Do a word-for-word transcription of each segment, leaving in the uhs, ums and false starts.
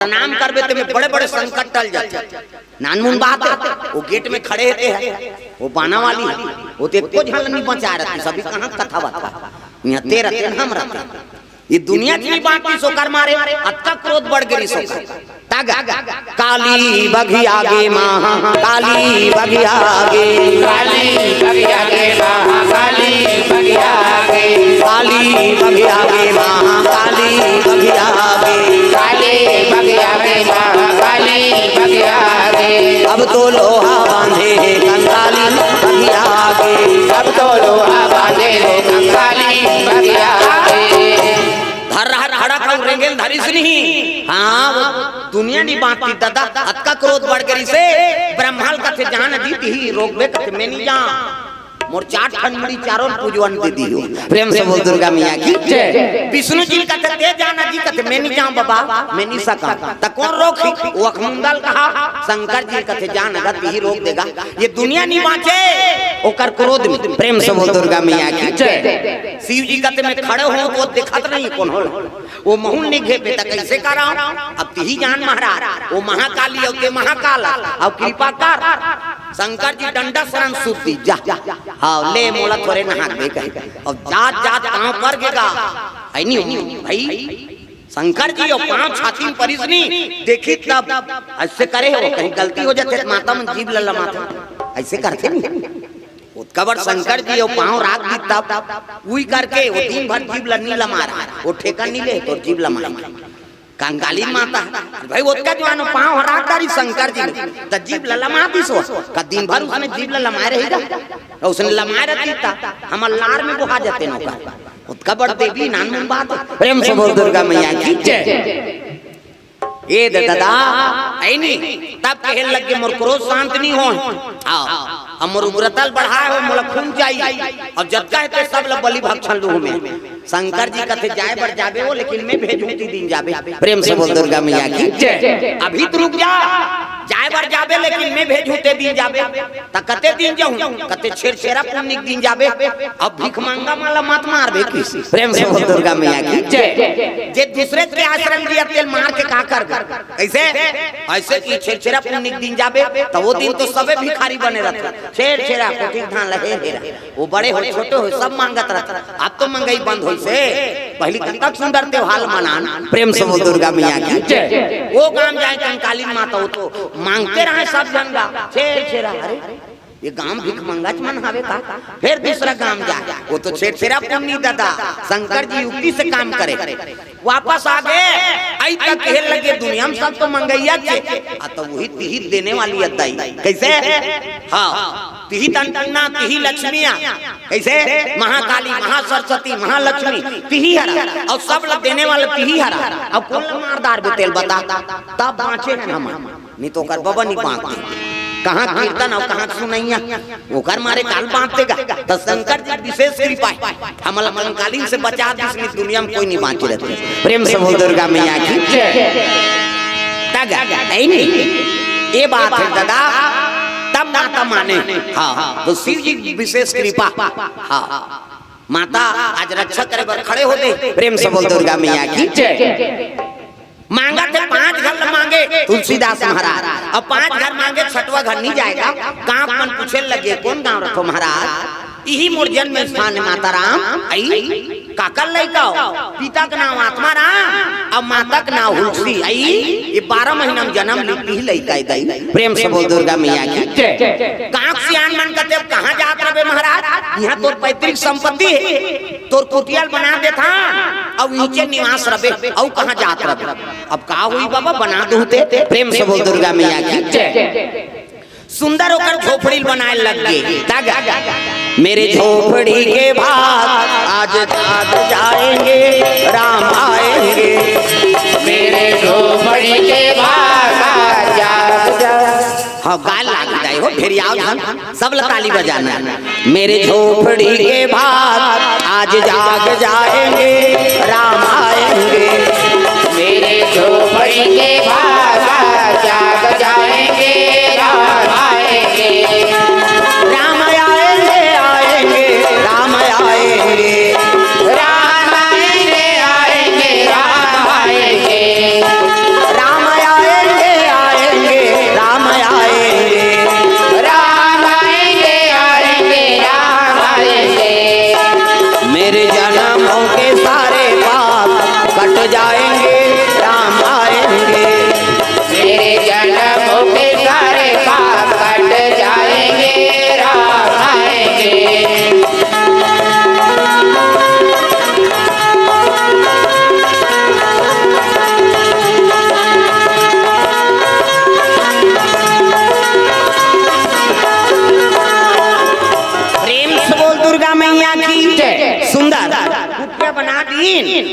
प्रणाम करबे ते में बड़े-बड़े संकट टल जाथे। नानमुन बात हे, वो गेट में खड़े हे ते हे, वो बाना वाली हे, वो ते एको झन ल नहीं बचा रहती, सभी कहाँ कथा बता। यहाँ ते रहिथे, हम रहिथन। ये दुनिया के बात की सोकर मारे, अतका क्रोध बढ़ गे रिहिस ओकर। तग काली बघिया गे माँ, काली बघिया गे। काली बघिया गे माँ, काली बघिया गे। काली बघिया गे माँ, काली बघिया गे। काली बघिया गे माँ, काली बघिया गे। अब तो लोहा बांधे हे कंकाली बघिया गे। अब तो लोहा बांधे हे कंकाली बघिया गे। धर रहा खड़ा कहूँ रेंगेल धरिस नहीं। हाँ, वो दुनिया नहीं बांटती दादा, अतका क्रोध बढ़ गे रिहिसे, ब्रह्मा ल कथे जान जी तिही रोकबे कथे मैं नहीं जांव। मोर चार ठन मुड़ी चारों पूजवन दे दियो। प्रेम से बोल दुर्गा मैया की जय। विष्णु जी कथे ते जाना जी कथे मैं नहीं जांव बाबा, मैं नहीं सकंव। त कोन रोकही? वो अखमुंदल कहा शंकर जी कथे जान अगर तिही रोक देगा, ये दुनिया नहीं बांचे ओकर क्रोध में। प्रेम से बोल दुर्गा मैया की जय। शिव जी कथे मैं खड़े हों तो देखत नहीं कोन हो। वो महूँ ल नहीं घेपे त कैसे करांव? अब तिही जान महाराज, वो महाकाली अउ ते महाकाल, अब कृपा कर। शंकर जी डंडा शरण सूत दिस जा। हाँ, ले मोला थोरे नहाक दे कहे। अब जात जात पाँव पर गे गा। है नहीं भाई, शंकर जी अउ पाँव छाती में परिस नहीं, देखिस तब ऐसे करे हो, कहीं गलती हो जाथे त माता मन जीभ ल लमाथे, ऐसे करथे नहीं। ओतका बड़ शंकर जी अउ पाँव राख दिस तब, उही करके वो दिन भर जीभ ल नहीं लमाय रहा, वो ठेका नहीं ले तोर जीभ लमाय। कंकाली माता, भाई ओतका जुवार पाँव ह राख डारिस शंकर जी, त जीभ ल लमा दिस वो, का दिन भर उसने जीभ ल लमाय रही गा, अउ उसने लमाय रहतिस त हमर लार में बोहा जाते नोकर। ओतका बड़ देवी नानमुन बात। प्रेम से बोल दुर्गा मैया की जय। ए दे दादा, ऐ नी, तब कहे लग गे मोर क्रोध शांत नहीं हो। आओ, अब मोर उग्रता ल बढ़ाए हो, मोला खून चाहिए। अब जतका हे ते सब ल बलि भक्षण लूहूँ मैं। शंकर जी कथे जाए बर जाबे वो, लेकिन मैं भेजहूँ ते दिन जाबे। प्रेम से बोल दुर्गा मैया की जय। अभी तो रुक जा, जाए बर जाबे लेकिन मैं भेजहूँ ते दिन जाबे। त कते दिन जाहूँ? कथे छेरछेरा पुन्नी के दिन जाबे। अब भिखमंगा मन ल मत मारबे किस। प्रेम से बोल दुर्गा मैया की जय। जे दूसरे के आश्रम जिया तेल मार के का करबे? कैसे? ऐसे कि छेरछेरा पुन्नी के दिन जाबे त वो दिन तो सबे भिखारी बने रहथे। छेरछेरा कोठी धान ल हेर हेरा, वो बड़े हो छोटे हो सब मांगत रहथे। अब तो मंगई बंद होइसे, पहली कतक सुंदर त्योहार मनान। प्रेम से बोल दुर्गा मैया की जय। वो गांव जाए कंकाली माता, वो तो मांगते रहे सब झन गा, छेरछेरा। अरे ये गांव भिखमंगाच मन हावे का? फिर दूसरा गांव जाए, वो तो छेरछेरा पुन्नी दादा, शंकर जी युक्ति से काम करे। वापस आ गे, अई तक कहे लगे दुनिया में सब तो मंगइया चे, आ तो वही तिही देने वाली अद्दाई। कैसे? हाँ, तिही त अन्नपूर्णा, तिही लक्ष्मिया। कैसे? महाकाली, महासरस्वती, महालक्ष्मी, तिही हरा। अउ सब ल देने वाला तिही हरा। अब कोन ल मार डारबे तेल बता? तब बाँचे हन हमन। नहीं तो ओकर बबा नहीं बाँचते। कहाँ कीर्तन अउ कहाँ सुनैया, ओकर मारे काल बाँचते गा। त शंकर जी के विशेष कृपा हे, हमला कंकालीन से बचा दिस, नहीं दुनिया में कोई नहीं बाँचे रहते। प्रेम से बोल दुर्गा मैया की जय। तग, ऐ नहीं, ये बात हे दादा, तब माता माने। हाँ, तो शिव जी की विशेष कृपा। हाँ, माता आज रक्षा करे बर खड़े होते। प्रेम से बोल दुर्गा मैया की जय। मांगथे पांच घर ल मांगे तुलसीदास महाराज, अब पांच घर मांगे, छठवा घर नहीं जाएगा। गांव मन पूछे लगे, कोन गांव रथो महाराज? इही मोर जन्म स्थान हे माता राम। अई काकर लइका हो? पिता के नाम आत्मा राम, अब माता के नाम हुलसी। अई ये बारह महीना में जन्म ली, इही लइका हे दई। प्रेम से बोल दुर्गा मैया की जय। गांव के सियान मन कथे, अब कहाँ जात रबे महाराज? यहाँ तोर पैतृक संपत्ति हे, तोर कुटिया ल बना देथन, अउ नीचे निवास रबे, अउ कहाँ जात रबे? अब का होई बाबा, बना दूँ ते। प्रेम से बोल दुर्गा मैया की जय। सुंदर ओकर झोपड़ी ल बनाए लग गे। तग मेरे झोपड़ी के भाग आज जाग जाएंगे, राम आएंगे। मेरे झोपड़ी के भाग आज जाग जाएंगे। हाँ, गाय लाग जाए हो, फिर आओ हम सब ल ताली बजाना। मेरे झोपड़ी के भाग आज जाग जाएंगे, राम आएंगे। मेरे झोपड़ी के भाग आज जाग जाएंगे, राम आएंगे। राम आएंगे, आएंगे, राम आएंगे। राम आएंगे, आएंगे, राम आएंगे। राम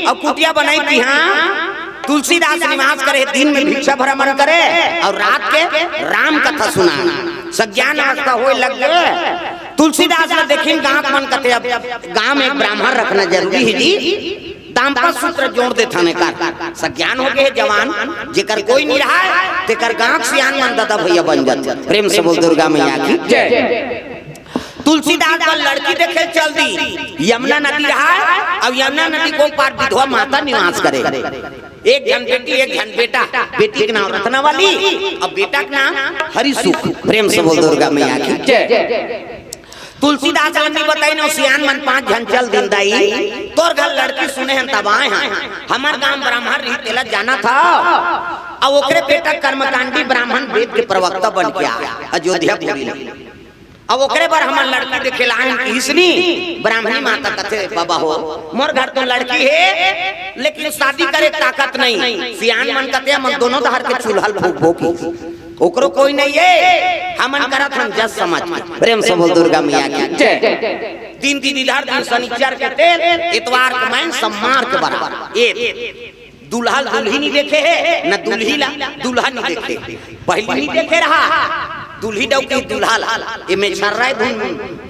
अउ कुटिया बनाई कि हाँ, तुलसीदास निवास करे, दिन में भिक्षा भ्रमण करे अउ रात के राम कथा सुनाए। सज्ञान अवस्था होए लग गे। तुलसीदास ल देखिन गाँव मन कथे, अब गाँव में एक ब्राह्मण रखना जरूरी हे जी। दाम्पत्य सूत्र जोड़ देथन एकर। सज्ञान हो गे हे जवान, जेकर कोई नइ रहय, तेकर गाँव के सियान मन ददा भइया बन जाथे। प्रेम से बोल दुर्गा मैया की जय। तुलसीदास बर लड़की देखे चल दी। यमुना नदी रहय, अउ यमुना नदी के ओ पार विधवा माता निवास करे। एक झन बेटी, एक झन बेटा। बेटी के नाम रत्नावली, अउ बेटा के नाम हरिसुख। प्रेम से बोल दुर्गा मैया की जय। तुलसीदास ल नइ बताइन, ओ सियान मन पांच झन चल दिन दाई, तोर घर लड़की सुने हन तब आए हन। हमर गांव ब्राह्मण रही, तेला जानत हव। अउ ओकरे बेटा कर्मकांडी ब्राह्मण, वेद के प्रवक्ता बन के आय अयोध्यापुरी ले। अउ ओकरे बर हमर लड़की देखे ल आए हन किहिस नी। ब्राह्मणी माता कथे, बाबा हो, मोर घर तो लड़की हे, लेकिन शादी करे ताकत नइ। सियान मन कथे, हमन दोनों डहर के चूल्हा ल फूकबो कि ओकरो कोई नइ हे, हमन करत हन जस समझ के। प्रेम से बोल दुर्गा मैया की जय। दिन तिथि धर दिन, सनिचर के तेल, एतवार के मैन, सोमवार के बरार। ए दूल्हा ल दुल्ही नइ देखे हे, न दुल्ही ला दूल्हा नइ देखे। पहिली नइ देखे रहा, दुल्ही डउकी दूल्हा ला। ए मेछर्रा ए धुन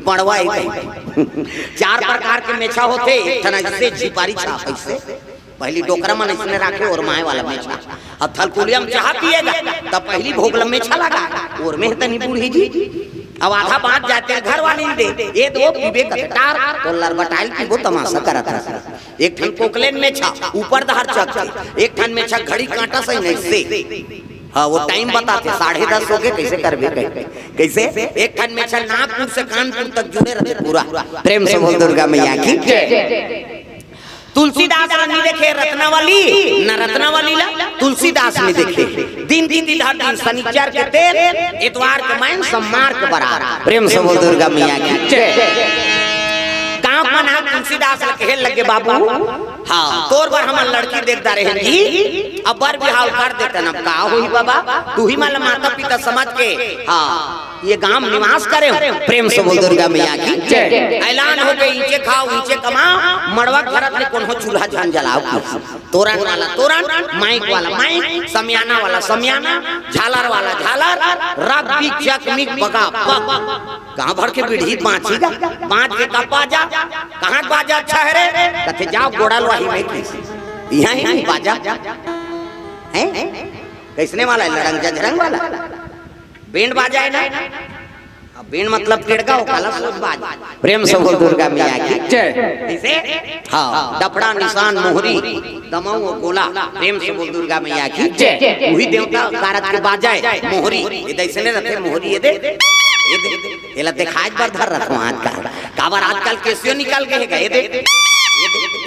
बड़वा हे कहीं। चार प्रकार के मेछा होथे, एक ठन अइसे झिपारी छाप अइसे, पहिली डोकरा मन अइसने राखे, ओरमाए वाला मेछा। अब थलकुलिया में चाह पिएगा, तब पहिली भोग ल मेछा लगा, ओरमे तनी बूढ़ी जी। अब आधा बाँच जाथे, घर वाली नइ दे, ए दो पीबे कथे टार, तो लरबटाइल पीबो, तमाशा करत रह। एक ठन कोकलेन मेछा, ऊपर डहर चघथे, एक ठन मेछा घड़ी कांटा सही नइ से। हाँ, ओ टाइम बताथे, साढ़े दस हो गे, कइसे करबे कहि। कइसे? एक ठन मेछा नागपुर से कानपुर तक जुड़े रहिथे पूरा। प्रेम से बोल दुर्गा मैया की जय। तुलसीदास ला नइ देखे रत्नावली, न रत्नावली ला तुलसीदास नइ देखे। दिन तिथि धर दिन, सनिचर के तेल, एतवार के मैन, सोमवार के बरार। प्रेम से बोल दुर्गा मैया की जय। गाँव मन ह तुलसीदास ला कहे लगे, बाबू, हाँ, तोर बर हमन लड़की देख डारे हन जी, अब बर बिहाव कर देतन, अब का होही बाबा, तुही मन ला माता पिता समझ के, हाँ, ए गाँव में निवास करे हो। प्रेम से बोल दुर्गा मैया की जय। ऐलान हो गे, इँचे खाव, इँचे कमाव, मड़वा के भरत ले कोनो चूल्हा झन जलाव। तोरन वाला तोरन, माइक वाला माइक, समियाना वाला समियाना, झालर वाला झालर, रग बिग चक मिक बगा बग। कहाँ भर के बीड़ी बाँची गा, बाँच के का बाजा, कहाँ बाजा अच्छा हे रे? कथे जाव गोड़ा लोहाई में की, इहाँ हे नहीं बाजा। हैं? कइसने वाला हे, लड़ंग जझरंग वाला? बैंड बाजा हे ना? अब बैंड मतलब टेड़का हो, काला सोच बाज। प्रेम से बोल दुर्गा मैया की जय। जइसे हाँ, डफड़ा, निसान, मोहरी, दमऊ अउ गोला। प्रेम से बोल दुर्गा मैया की जय। उही देवता कारत के बाजा हे मोहरी। ए दे अइसने रथे मोहरी, ए दे, ए दे, एला देखाए बर धर रखो आज का। काबर आजकल केसियो निकल गे हे गा, ए दे, ए दे।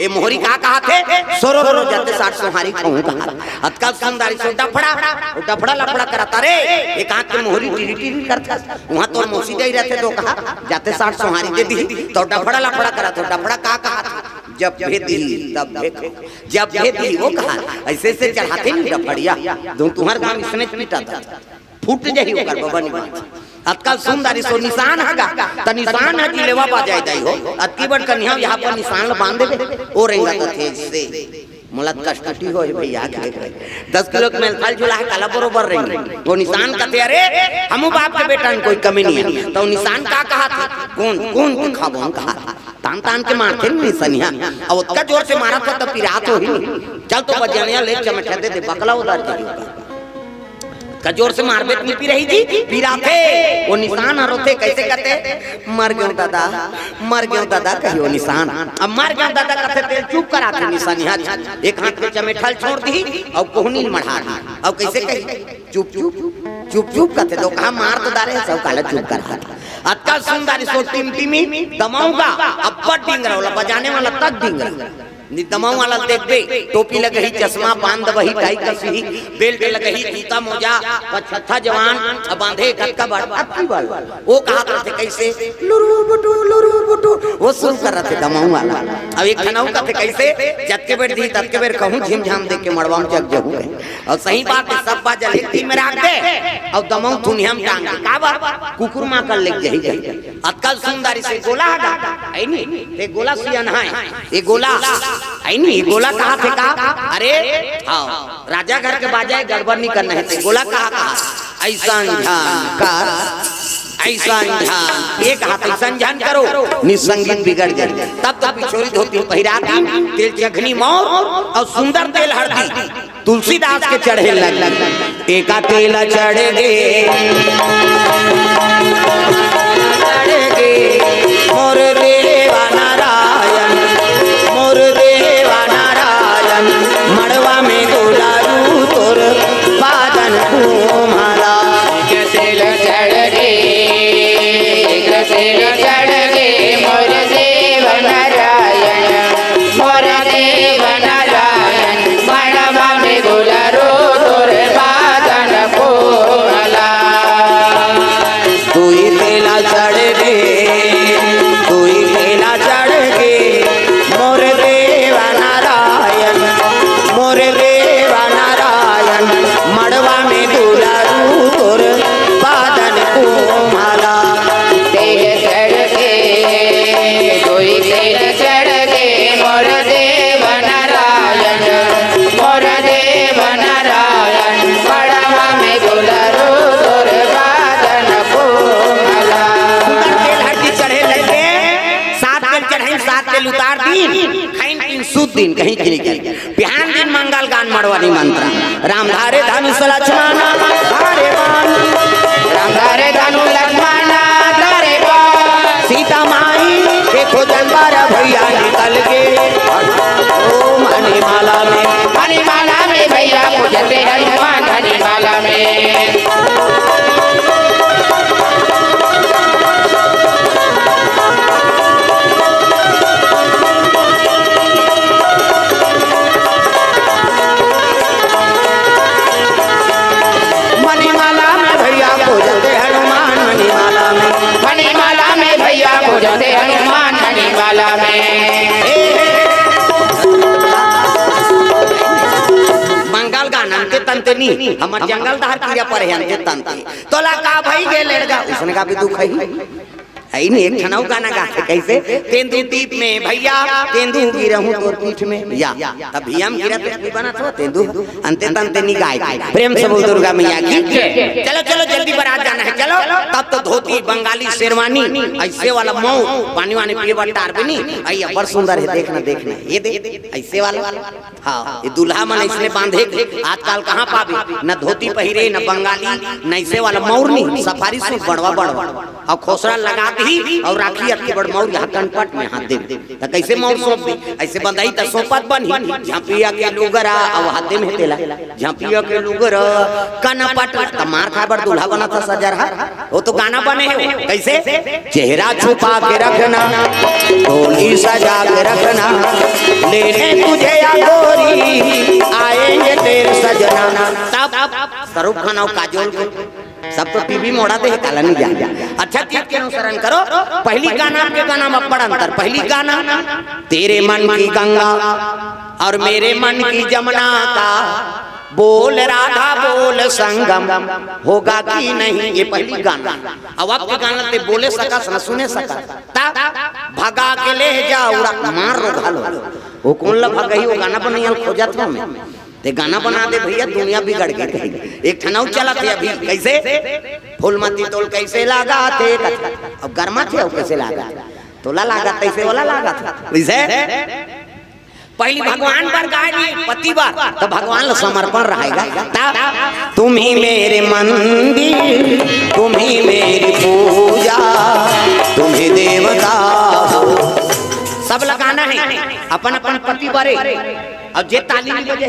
ए मोहरी का कहत हे? सोरो रो रो जाते साठ सोहारी कहूँ कहा। अतका सुंदर सो डफड़ा, ओ डफड़ा लफड़ा करत हे रे। एक हाथ के मोहरी टिरी टिरी करत हे। उहाँ तोर मौसी जाई रहिथे तो कहा, जाते साठ सोहारी दे दिही, तो डफड़ा लफड़ा करत हो, डफड़ा का कहत हे? जब भेद दिही, तब भेद, जब भेद दिही, ओ कहा, अइसे अइसे चढ़ाथे नहीं डफड़िया, धुन तुँहर गाँव अइसने पीटा था, फूट जाही ओकर बबा निवास। अतका सुंदर सो निसान हगा, त निसान ह जिलेवा बाजाय दाई हो, अतकी बड़ कन्या यहाँ पर निसान ल बांध देबे, ओ रेंगत थे से। मोला कष्टुटी होय भैया के। दस किलो के मेलथाल झुला हे, काला बरोबर रेंगे। ओ निसान कथे, "अरे, हमू बाप के बेटा में कोई कमी नहीं हे।" त ओ निसान का कहत हे? "कोन, कोन के खाबो हम?" कहत हे। तान तान के मारथे निसनिया। अब ओतका जोर से मारत हो त पिरात होही। चल तो बजनिया ले चमचा दे दे, बकला उधर के। का जोर से मारबे त नइ पिरही जी, पिराथे। ओ निसान ह रोथे, कइसे कथे? "मर गेंव ददा, मर गेंव ददा," कही ओ निसान। अब "मर गेंव ददा" कथे तेला चुप कराथे निसनिया। एक हाथ के चमेठा ल छोड़ दिही, अउ कोहनी ल मढ़ा दिही, अउ कइसे कही? "चुप, चुप, चुप, चुप," कथे, तो कहा मार तो डारे, सब काला चुप करा। अतका सुंदर सो टिमटिमी दमऊ गा, अब्बड़ डिंगरा, ओला बजाने वाला तक डिंगरा। नि दमऊ वाला ल देखबे, टोपी लगही, चश्मा, बांध दबही, टाई कसही, बेल्ट लगही, जूता मोजा, पचहत्था जवान, अब बांधे कतका बड़, अतकी बड़। ओ कहत रथे कइसे? "लुरु बुटु, लुरु बुटु," ओ शुरू करत हे दमऊ वाला। अब एक ठन अउ कथे कइसे? "जतके बेर दिही, ततके बेर कहूँ, झिमझाम दे के मड़वा में जग जहूँ।" अउ सही बात हे, सब बाजा ल एक दिन में राख दे, अउ दमऊ थुनिया में टांग दे। काबर? कुकुर माँ कर लेग जही, जही। अतका सुंदर इसे गोला ह गा, है नी? ये गोला सियन है, ये गोला, है नी? ये गोला कहा थे का? अरे, हाँ, राजा घर के बाजा है, गड़बड़ नहीं करना है। ते गोला कहा कहा? ऐसा ध्यान कर, ऐसा ध्यान, ये कहा था, ऐसा ध्यान करो, निसंगीत बिगड़ जाए। तब तो पिछोरी धोती पहिरा दी, तेल चखनी मौर और सुंदर तेल हरदी। तुलसीदास के चढ़े लग, एका तेल चढ़ गे, चढ़ गे, मोर देवा नारायण, मोर देवा नारायण, मड़वा में दुलारू तोर पादन कुम्हला। तेल चढ़ गे, तेल चढ़ गे, मोर देव नारायण, मोर देव नारायण, मड़वा में दुलारू तोर पादन कुम्हला। दुई तेला चढ़ गे, दुई तेला चढ़ गे, मोर देवा नारायण, मोर देवा नारायण, मड़वा में दुलारू तोर पादन कुम्हला। तेल चढ़ गे, दुई तेल चढ़ गे, मोर देव नारायण, मोर देव नारायण, मड़वा में दुलारू तोर पादन कुम्हला। सुंदर तेल हरदी चढ़े लग गे, सात तेल चढ़ाइन, सात तेल उतार दीन, खाइन पीन सुत दीन, कहीं की नहीं कहीं। बिहान दिन मंगल गान मड़वा निमंत्रण। राम धारे धनुष लक्ष्मण धारे बाण। राम धारे धनुष लक्ष्मण धारे बाण। सीता माई देखो जंगारा भैया निकल गे। ओ मणिमाला में, मणिमाला में भैया पूजते हनुमान मणिमाला में। मणिमाला में भैया पूजते हनुमान मणिमाला में। मणिमाला में भैया पूजते हनुमान मणिमाला में। मंगल गान अंते तंते नी, हमर जंगल दहार किरिया परे अंते तंते। तोला का भई गे लेड़गा, उसने का भी दुख है। है नी, एक ठन अउ गाना गाथे, कैसे? तेंदू दीप में भैया, तेंदू गिरहूं तोर पीठ में। या, तब भैया हम गिरा तो नहीं बना था, तेंदू, अंते तंते नहीं गाए। प्रेम से बोल दुर्गा मैया की। चलो, चलो, जल्दी बारात जाना है, चलो। तब तो धोती, बंगाली, शेरवानी, ऐसे वाला मऊ, पानी वानी पिए बर टार भी नहीं। आई, अब्बड़ सुंदर है, देखना, देखना, ये दे, ऐसे वाला। हाँ, ये दूल्हा मन इसने बांधे के, आजकल कहाँ पाबे, न धोती पहिरे, न बंगाली, न ऐसे वाला मौरनी, सफारी सूट बड़वा बड़वा, अउ खोसरा लगा दी, अउ राखी अतके बड़ मौर यहाँ कनपट में हाथ दे, त कैसे मौर सौंप दे? ऐसे बंधाही त सौंपत बनही, झपिया के लुगरा, अउ हाथ दे में तेला, झपिया के लुगरा, कनपट, त मार खाए बर दूल्हा बना था सजरहा। वो तो गाना बने है, कैसे? चेहरा छुपा के रखना, टोली सजा के रखना, लेने तुझे या गोरी, आएंगे तेरे सजना। तब शाहरुख खान अउ काजोल के सब तो टीवी मोड़ा दे, काला नहीं जान। अच्छा चीज के अनुसरण करो। पहली गाना के गाना में बड़ा अंतर। पहली गाना, तेरे मन की गंगा और मेरे मन की जमुना का बोल राधा बोल संगम होगा कि नहीं, ये पहली गाना। अब आपके गाना ते बोले सकस न सुने सकस, ता भगा के ले जा उड़ा मार रो घालो। वो कौन ला भगही, वो गाना बनैया ल खोजत हूँ मैं। ते गाना बना दे भैया, दुनिया बिगड़ गई कहीं। एक ठन अउ चलत हे अभी, कैसे? फूलमती तोल कैसे लागा थे? अब गरमा थे, अब कैसे लागा? तोला लागा तैसे वाला लागा था, वैसे। पहली भगवान बर गाय ली, पति बर, तो भगवान ला समर्पण रहेगा। तब तुम ही मेरे मंदिर, तुम ही मेरी पूजा, तुम ही देवता हो। सब ला गाना है अपन अपन पति बरे। अब जे ताली नहीं बजे,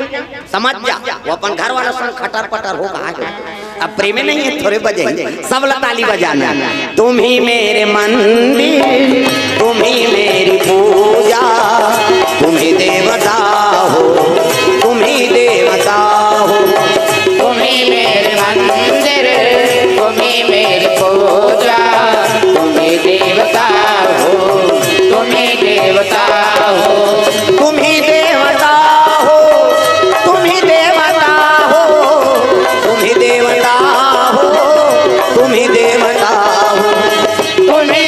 समझ जा, वो अपन घर वाला संग खटर पटर हो कहा है। अब प्रेमे नहीं है, थोड़े बजे, सब ला ताली बजाना। तुम ही मेरे मंदिर, तुम ही मेरी पूजा, तुम ही देवता हो, तुम ही देवता हो। तुम ही मेरे मंदिर, तुम ही मेरी पूजा, तुम ही देवता हो, तुम ही देवता हो। तुम ही देवता हो, तुम ही देवता हो, तुम ही देवता हो, तुम ही देवता हो। तुम ही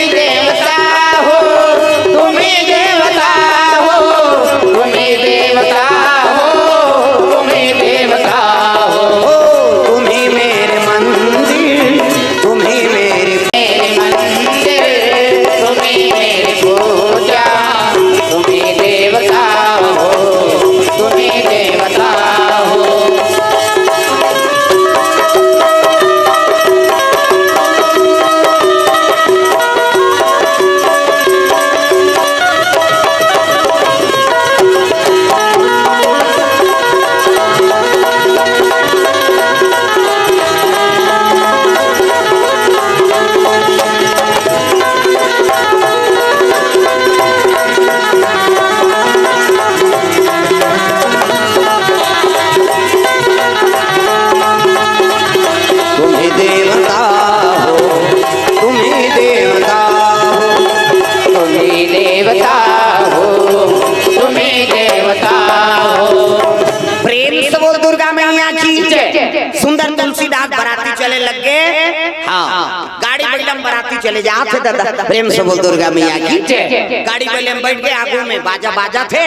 चले जात हे दादा, प्रेम से बोल दुर्गा मैया की जय। गाड़ी वाले में बैठ के आगू में बाजा बाजत हे,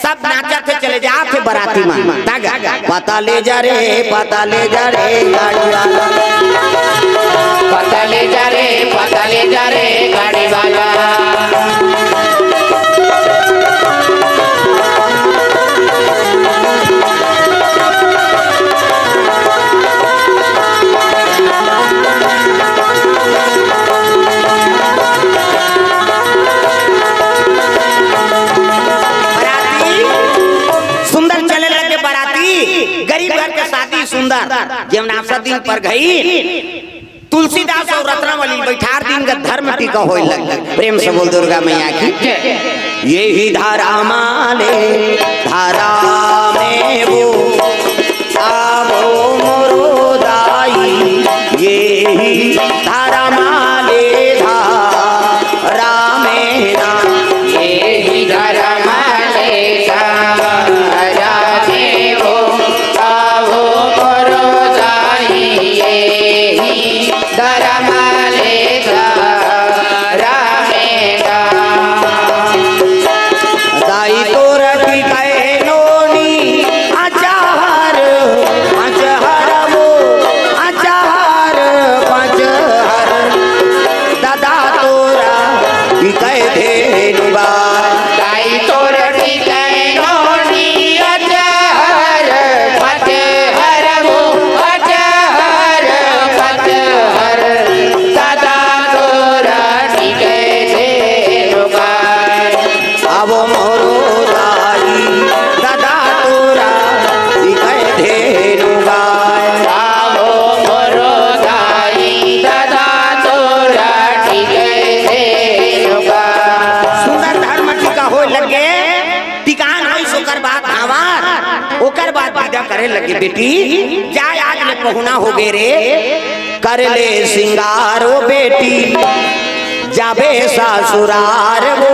सब नाचत हे, चले जात हे बराती मन। तागा, पता ले जा रे, पता ले जा रे गाड़ी वाला। पता ले जा रे, पता ले जा रे गाड़ी वाला। बराती सुंदर चले लगे, बराती गरीब घर के शादी सुंदर। जेवन आसा दिन पर गई, तुलसीदास अउ रत्नावली बइठार दिन का धर्म टीका होय लग। प्रेम से बोल दुर्गा मैया की। यही धरा माले धरा में वो आवो मोरो दाई, यही धरा माले धरा में ना। यही धरा माले धरा में वो आवो मोरो दाई, यही धरा माले धरा में ना। दाई तोर टिकै नोनी अचार, अचार वो, अचार, अचार। दादा तोरा टिकै धेनु गाय। दाई तोर टिकै नोनी अचार, अचार वो, अचार, अचार। दादा तोरा टिकै धेनु गाय। अब मोरो दाई दादा तोरा टिकै धेनु गाय। अब मोरो दाई दादा तोरा टिकै धेनु गाय। सुंदर धर्म टीका होय लगे, टिकान होइस ओकर बाद हमार, ओकर बाद विदा करे लगे, बेटी जा, आज ले पहुना होगे रे। कर ले सिंगार ओ बेटी, जाबे ससुरार वो,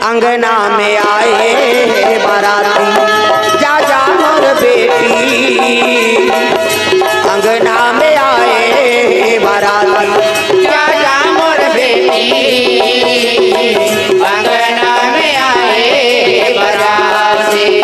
अंगना में आए बराती। जा जा मोर बेटी, अंगना में आए बराती। जा जा मोर बेटी, अंगना में आए बराती।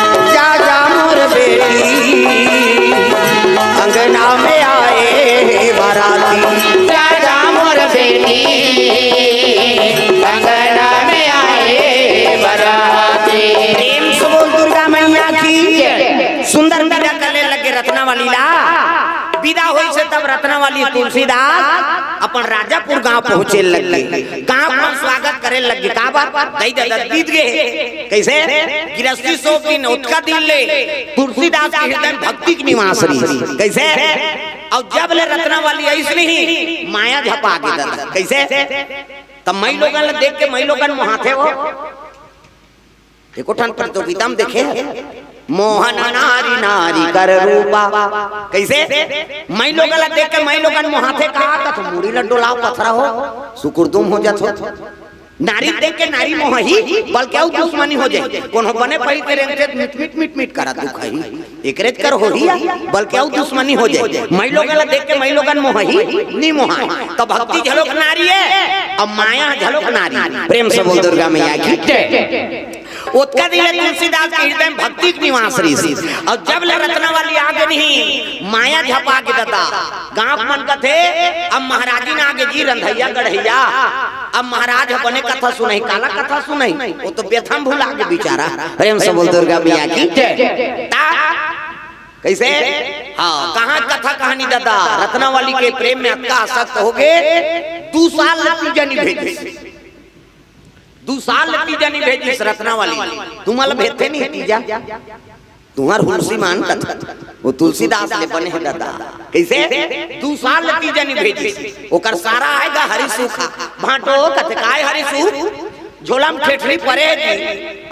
जा जा मोर बेटी, अंगना में आए बराती। जा जा मोर बेटी, अंगना में आए बराती। प्रेम से बोल दुर्गा मैया की जय। सुंदर विदा करे लगे रत्नावली ला। विदा होइस तब रत्नावली तुलसीदास अपन राजापुर गांव पहुंचे लगे। गांव में स्वागत करे लगे। का बात? दई ददा बीत गे। कइसे? गिरस्ती सौंप दिन, ओतका दिन ले तुलसीदास के हृदय में भक्ति के निवास रहिस। कइसे? अउ जब ले रत्नावली आइस नहीं, माया झपा गे ददा। कइसे? त माईलोगन ला देख के माईलोगन मोहाथे हो। एको ठन प्रतियोगिता में देखे, मोहन नारी नारी कर रूपा। कइसे? माईलोगन ला देख के माईलोगन मोहाथे, कहा त मुड़ी ला डोलाव पथरा हो, सुकुरदुम हो जात हो। नारी देख के नारी मोहाही, बल्कि अउ दुश्मनी हो जाय। कोनो बने पहिर के रेंगथे, मिट, मिट, मिट, मिट करा दुखाही। एकरेच कर होही या, बल्कि अउ दुश्मनी हो जाय। माईलोगन ला देख के माईलोगन मोहाही, नी मोहाय। त भक्ति झलोक नारी हे, अउ माया झलोक नारी। प्रेम से बोल दुर्गा मैया की जय। ओतका दिन ले तुलसीदास के हृदय में भक्ति के निवास रहिस। अउ जब ले रत्नावली आगे नहीं, माया झपा गे ददा। गांव मन कथे, अब महाराजिन आगे जी रंधैया गढ़ैया, अब महाराज ह बने कथा सुनही, काला कथा सुनही, वो तो बेथम भुला गे बिचारा। प्रेम से बोल दुर्गा मैया की जय। ता कइसे? हाँ, कहाँ कथा कहानी ददा, रत्नावली के प्रेम में अतका आसक्त होगे, दू साल ले तीजा नी भेजिस। दू साल ले तीजा नी भेजिस रत्नावली। तुमन ला भेजथे नहीं तीजा? तुंहर हुलसी मान कथा, वो तुलसीदास ले बने हे ददा। कइसे? दू साल ले तीजा नी भेजिस। ओकर सारा आय गा हरी सूखा। भांटो कथे काय हरी सूख? झोला म ठेठरी परे हे जी।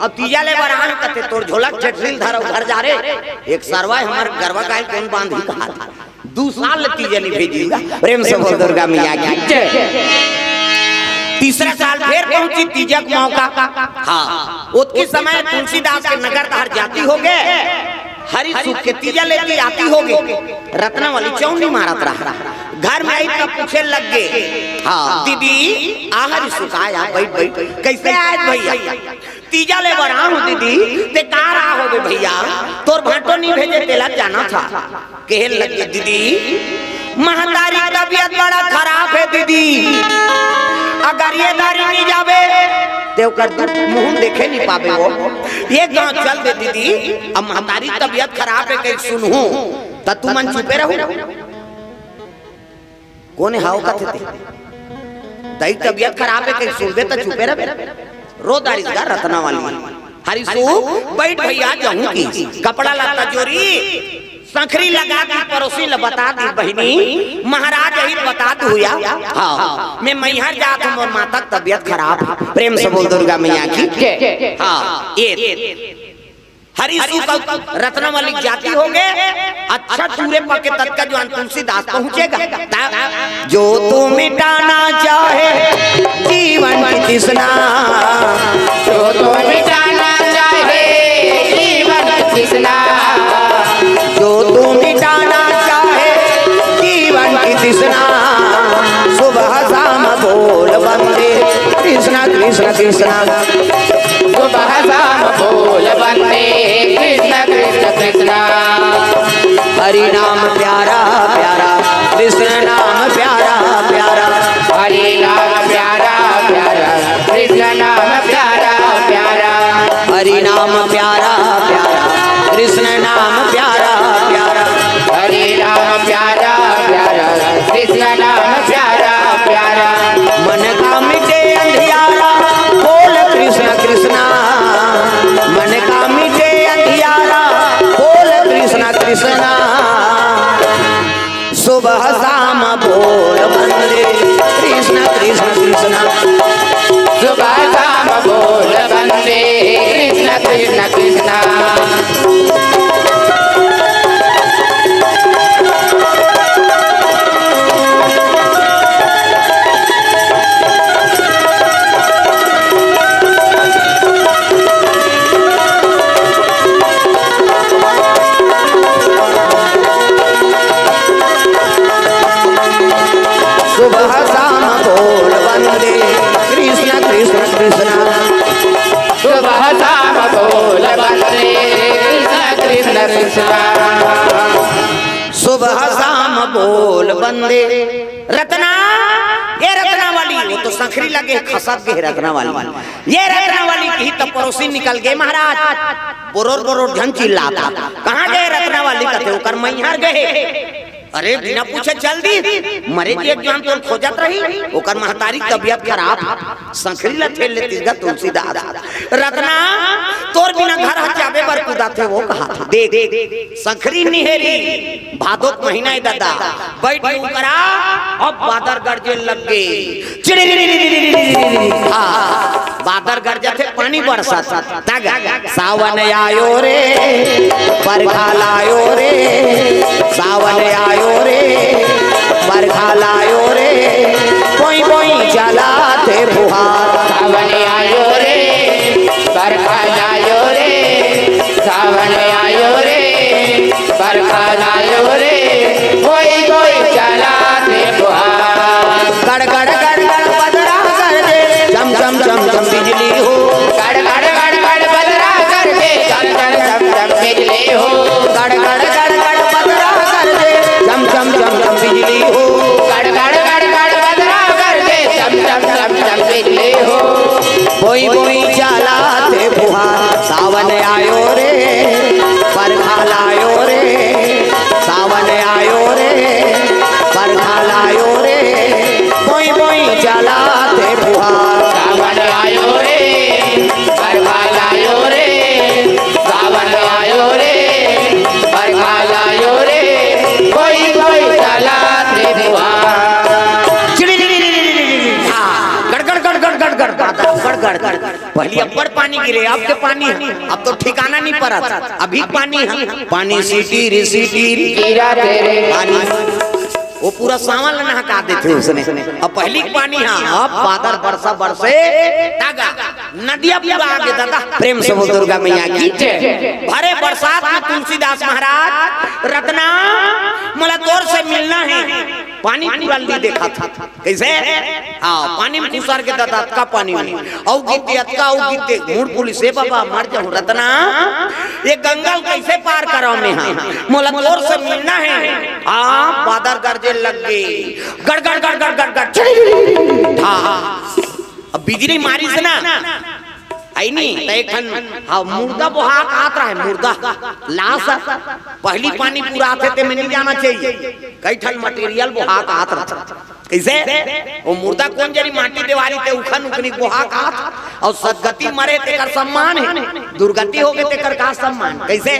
अब तीजा ले बर आन कथे, तोर झोला के ठेठरी ल धर अउ घर जा रे। एक सरवा हे हमर गरवा गाय कोन बांधही कहा। दू साल ले तीजा नइ भेजिस गा। प्रेम से बोल दुर्गा मैया की जय। तीसरा साल फेर पहुंची तीजा के मौका। हाँ, ओतकी समय तुलसीदास के नगर डहर जाती होगे। हरि सुख के तीजा लेती आती होगे। रत्नावली चौंडी मारत रहा। घर में आई तब पूछे लग गे, हाँ, दीदी, आ हरि सुख आय, बइठ, बइठ। कइसे आय भइया? तीजा ले बर आहूं दीदी। ते का रहा होबे भइया? तोर भांटो नइ भेजे, तेला जाना था। कहे लग गे, दीदी, महतारी तबियत बड़ा खराब हे दीदी। अगर ये दारी नइ जाबे, ते ओकर मुंह देखे नइ पाबे वो। ये गांव चल दे दीदी, अब महतारी तबियत खराब हे कहि सुनहूं, त तुमन चुपे रहू। कोन हे हाव कथे ते? दाई तबियत खराब हे कहि सुनबे त चुपे रहबे। रो डारिस गा रत्नावली। हरि सुख, बइठ भइया, जाहूं कि। कपड़ा लत्ता जोरी, संखरी लगा दी, परोसी ल बता दी, बहिनी, महाराज यही बता दू या। हाँ, मैं मैहर जात हूं, मोर माता के तबियत खराब हे। प्रेम से बोल दुर्गा मैया की। हाँ, ये हरि सुख अउ रत्नावली जाती होगे। अच्छा, टूरे पके ततका जुवार तुलसीदास पहुंचे गा। ता-, जो तू मिटाना चाहे जीवन की तृष्णा, जो तू मिटाना चाहे जीवन की तृष्णा, जो तू मिटाना चाहे जीवन की तृष्णा, सुबह शाम बोल वंदे कृष्णा कृष्णा कृष्णा। सुबह शाम बोल वंदे कृष्ण कृष्ण कृष्ण। हरि नाम प्यारा प्यारा, कृष्ण नाम प्यारा प्यारा। हरि नाम प्यारा प्यारा, कृष्ण नाम प्यारा प्यारा। हरि नाम प्यारा प्यारा, कृष्ण नाम प्यारा प्यारा। हरि नाम प्यारा प्यारा, कृष्ण नाम प्यारा प्यारा। मन का मिटे अंधियारा, बोल कृष्ण कृष्णा। मन का मिटे अंधियारा, बोल कृष्ण कृष्णा। सुबह शाम बोल वंदे कृष्ण कृष्ण कृष्णा। सुबह शाम बोल वंदे कृष्ण कृष्ण कृष्णा। सुबह शाम बोल वंदे कृष्ण कृष्ण कृष्णा। सुबह शाम बोल वंदे कृष्ण कृष्ण कृष्णा। सुबह शाम बोल वंदे। रत्ना, ये रत्नावली, वो तो संखरी लगे खसत गे रत्नावली। ये रत्नावली कही त परोसी निकल गे महाराज। बोरोर बोरोर झन चिल्लाता। कहाँ गे रत्नावली कथे? ओकर मैहर गे। अरे बिना पूछे चल दी। मरे के एक जुवार तोर खोजत रही, ओकर महतारी तबियत खराब। संखरी ला ठेल लेतिस गा तुलसीदास। रत्ना, तोर बिना घर ह जाबे बर कुदाथे वो कहा था। देख, संखरी निहेरी, भादो के महीना हे दादा, बइठ उकरा, अब बादर गरजे लग गे। चिड़िरी, हाँ, बादर गरजथे, पानी बरसत। तग, सावन आयो रे, बरखा लायो रे, सावन आयो रे, बरखा लायो रे, बोई बोई चलाथे फुहार। सावन आयो रे, बरखा लायो रे, सावन आयो रे, बरखा लायो रे, बोई बोई चलाथे फुहार। गड़ गड़ गड़ गड़ बदरा गरजे, चम चम चम चम बिजली हो। गड़ गड़ गड़ गड़ बदरा गरजे, चम चम चम चम बिजली हो। गड़ गड़ गड़ गड़ बदरा गरजे, चम चम चम चम बिजली हो। गड़ गड़ गड़ गड़ बदरा गरजे, चम चम चम चम बिजली हो। पहली अब्बड़ पानी गिरे, अब के पानी हे, अब तो ठिकाना नहीं परत, अभी पानी हे, पानी सीटी री सीटी री गिरा तेरे। पानी, वो पूरा सावन ला नहका देथे उसने। अब पहली के पानी हे, अब बादर बरसा बरसे, तागा, नदिया पूरा आगे दादा। प्रेम से बोल दुर्गा मैया की जय। भरे बरसात में तुलसीदास महाराज, रतना, मोला तोर से मिलना हे, पानी पूरा ली देखा था। कइसे? हाँ, पानी में खुसर के दत अतका पानी में। अउ गिर दे अतका, अउ गिर दे। मुड़ पुलिस, "ए बाबा, मर जाहूं रतना, ये गंगा ल कइसे पार करव में हा? मोला तोर से मिलना हे।" हाँ, बादर गरजे लग गे। गड़, गड़, गड़, गड़, गड़, गड़। हाँ। अब बिजली मारिस ना, अइनी, त एक ठन, हाँ, मुर्दा बोहा के आत रहय, मुर्दा, लाश। पहली पानी पूरा आथे, ते में नहीं जाना चाहिए। कई ठन material बोहा के आत रहय। कइसे? वो मुर्दा कोन जरी माटी देवारी ते उखन उखनी बोहा के आत, अउ सदगति मरे तेकर सम्मान हे, दुर्गति होगे तेकर का सम्मान? कइसे?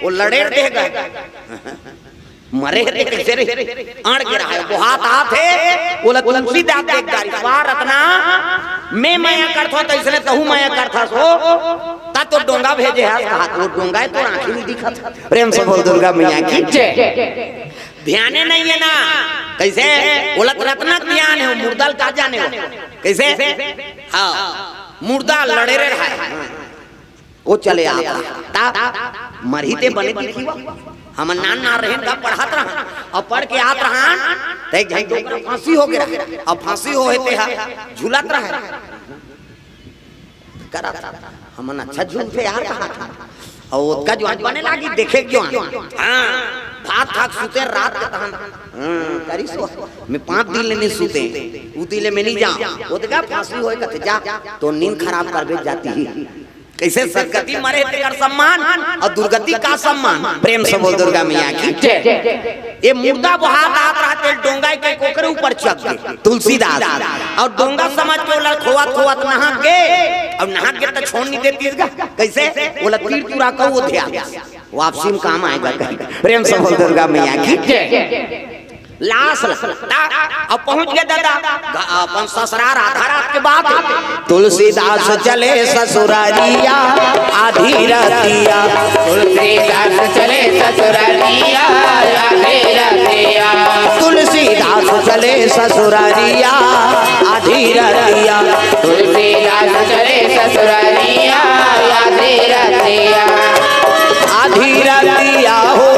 वो लड़ेर देह गे। मरे हे ते कइसे रे? अड़ के रहय, बोहात आत हे, ओला तुलसीदास देख डारिस, "वाह रतना, मैं मया करथों त अइसने तहू मया करथस हो, त तो डोंगा भेजे हस," कहा, "वो डोंगा हे, तोर आँखी नहीं दिखत।" प्रेम से बोल दुर्गा मैया की जय। ध्याने नहीं हे ना, कइसे? ओला त रतना के ध्यान हे, मुर्दा ल का जाने हो, कइसे? हाँ, मुर्दा लड़ेरे रहय। वो चले आत रहा। ता मरही ते बने दिखी वा। हमन नान नान रहेन, तब पढ़त रहन। अउ पढ़ के आत रहन, त एक झन डोकरा फांसी होगे रहा। अब फांसी होहे ते हा झूलत रहा। करत रहा। हमन अच्छा झूलथे यार, कहा था। अउ ओतका जुआन बने लागी, देखे के जुआन। हाँ, भात खा के सुते रात के तहन। हाँ, करिस वो। मैं पाँच दिन ले नहीं सुते, उ दिन ले मैं नहीं जांव। ओतका फांसी होय कथे, "जा, तोर नींद खराब करबे जातिही।" कइसे? सदगति मरे तेकर सम्मान अउ दुर्गति का सम्मान? प्रेम से बोल दुर्गा मैया की जय। ये मुर्दा बोहात आत रहा, तेला डोंगा के कोकरे ऊपर चघ गे तुलसीदास, अउ डोंगा समझ के ओला खोवत खोवत नहक गे, अउ नहक गे त छोड़ नहीं देतिस गा। कइसे? ओला तीर तुरा कहू, वो ध्यान वापसी में काम आय गा कहीं। प्रेम से बोल दुर्गा मैया की जय। लाश ला, ता, अब पहुंच गे दादा, ग-, अपन ससुरार। आधा रात के बात हे। तुलसीदास चले ससुरारिया आधी रतिया। तुलसीदास चले ससुरारिया आधी रतिया। तुलसीदास चले ससुरारिया आधी रतिया। तुलसीदास चले ससुरारिया आधी रतिया। आधी रतिया हो,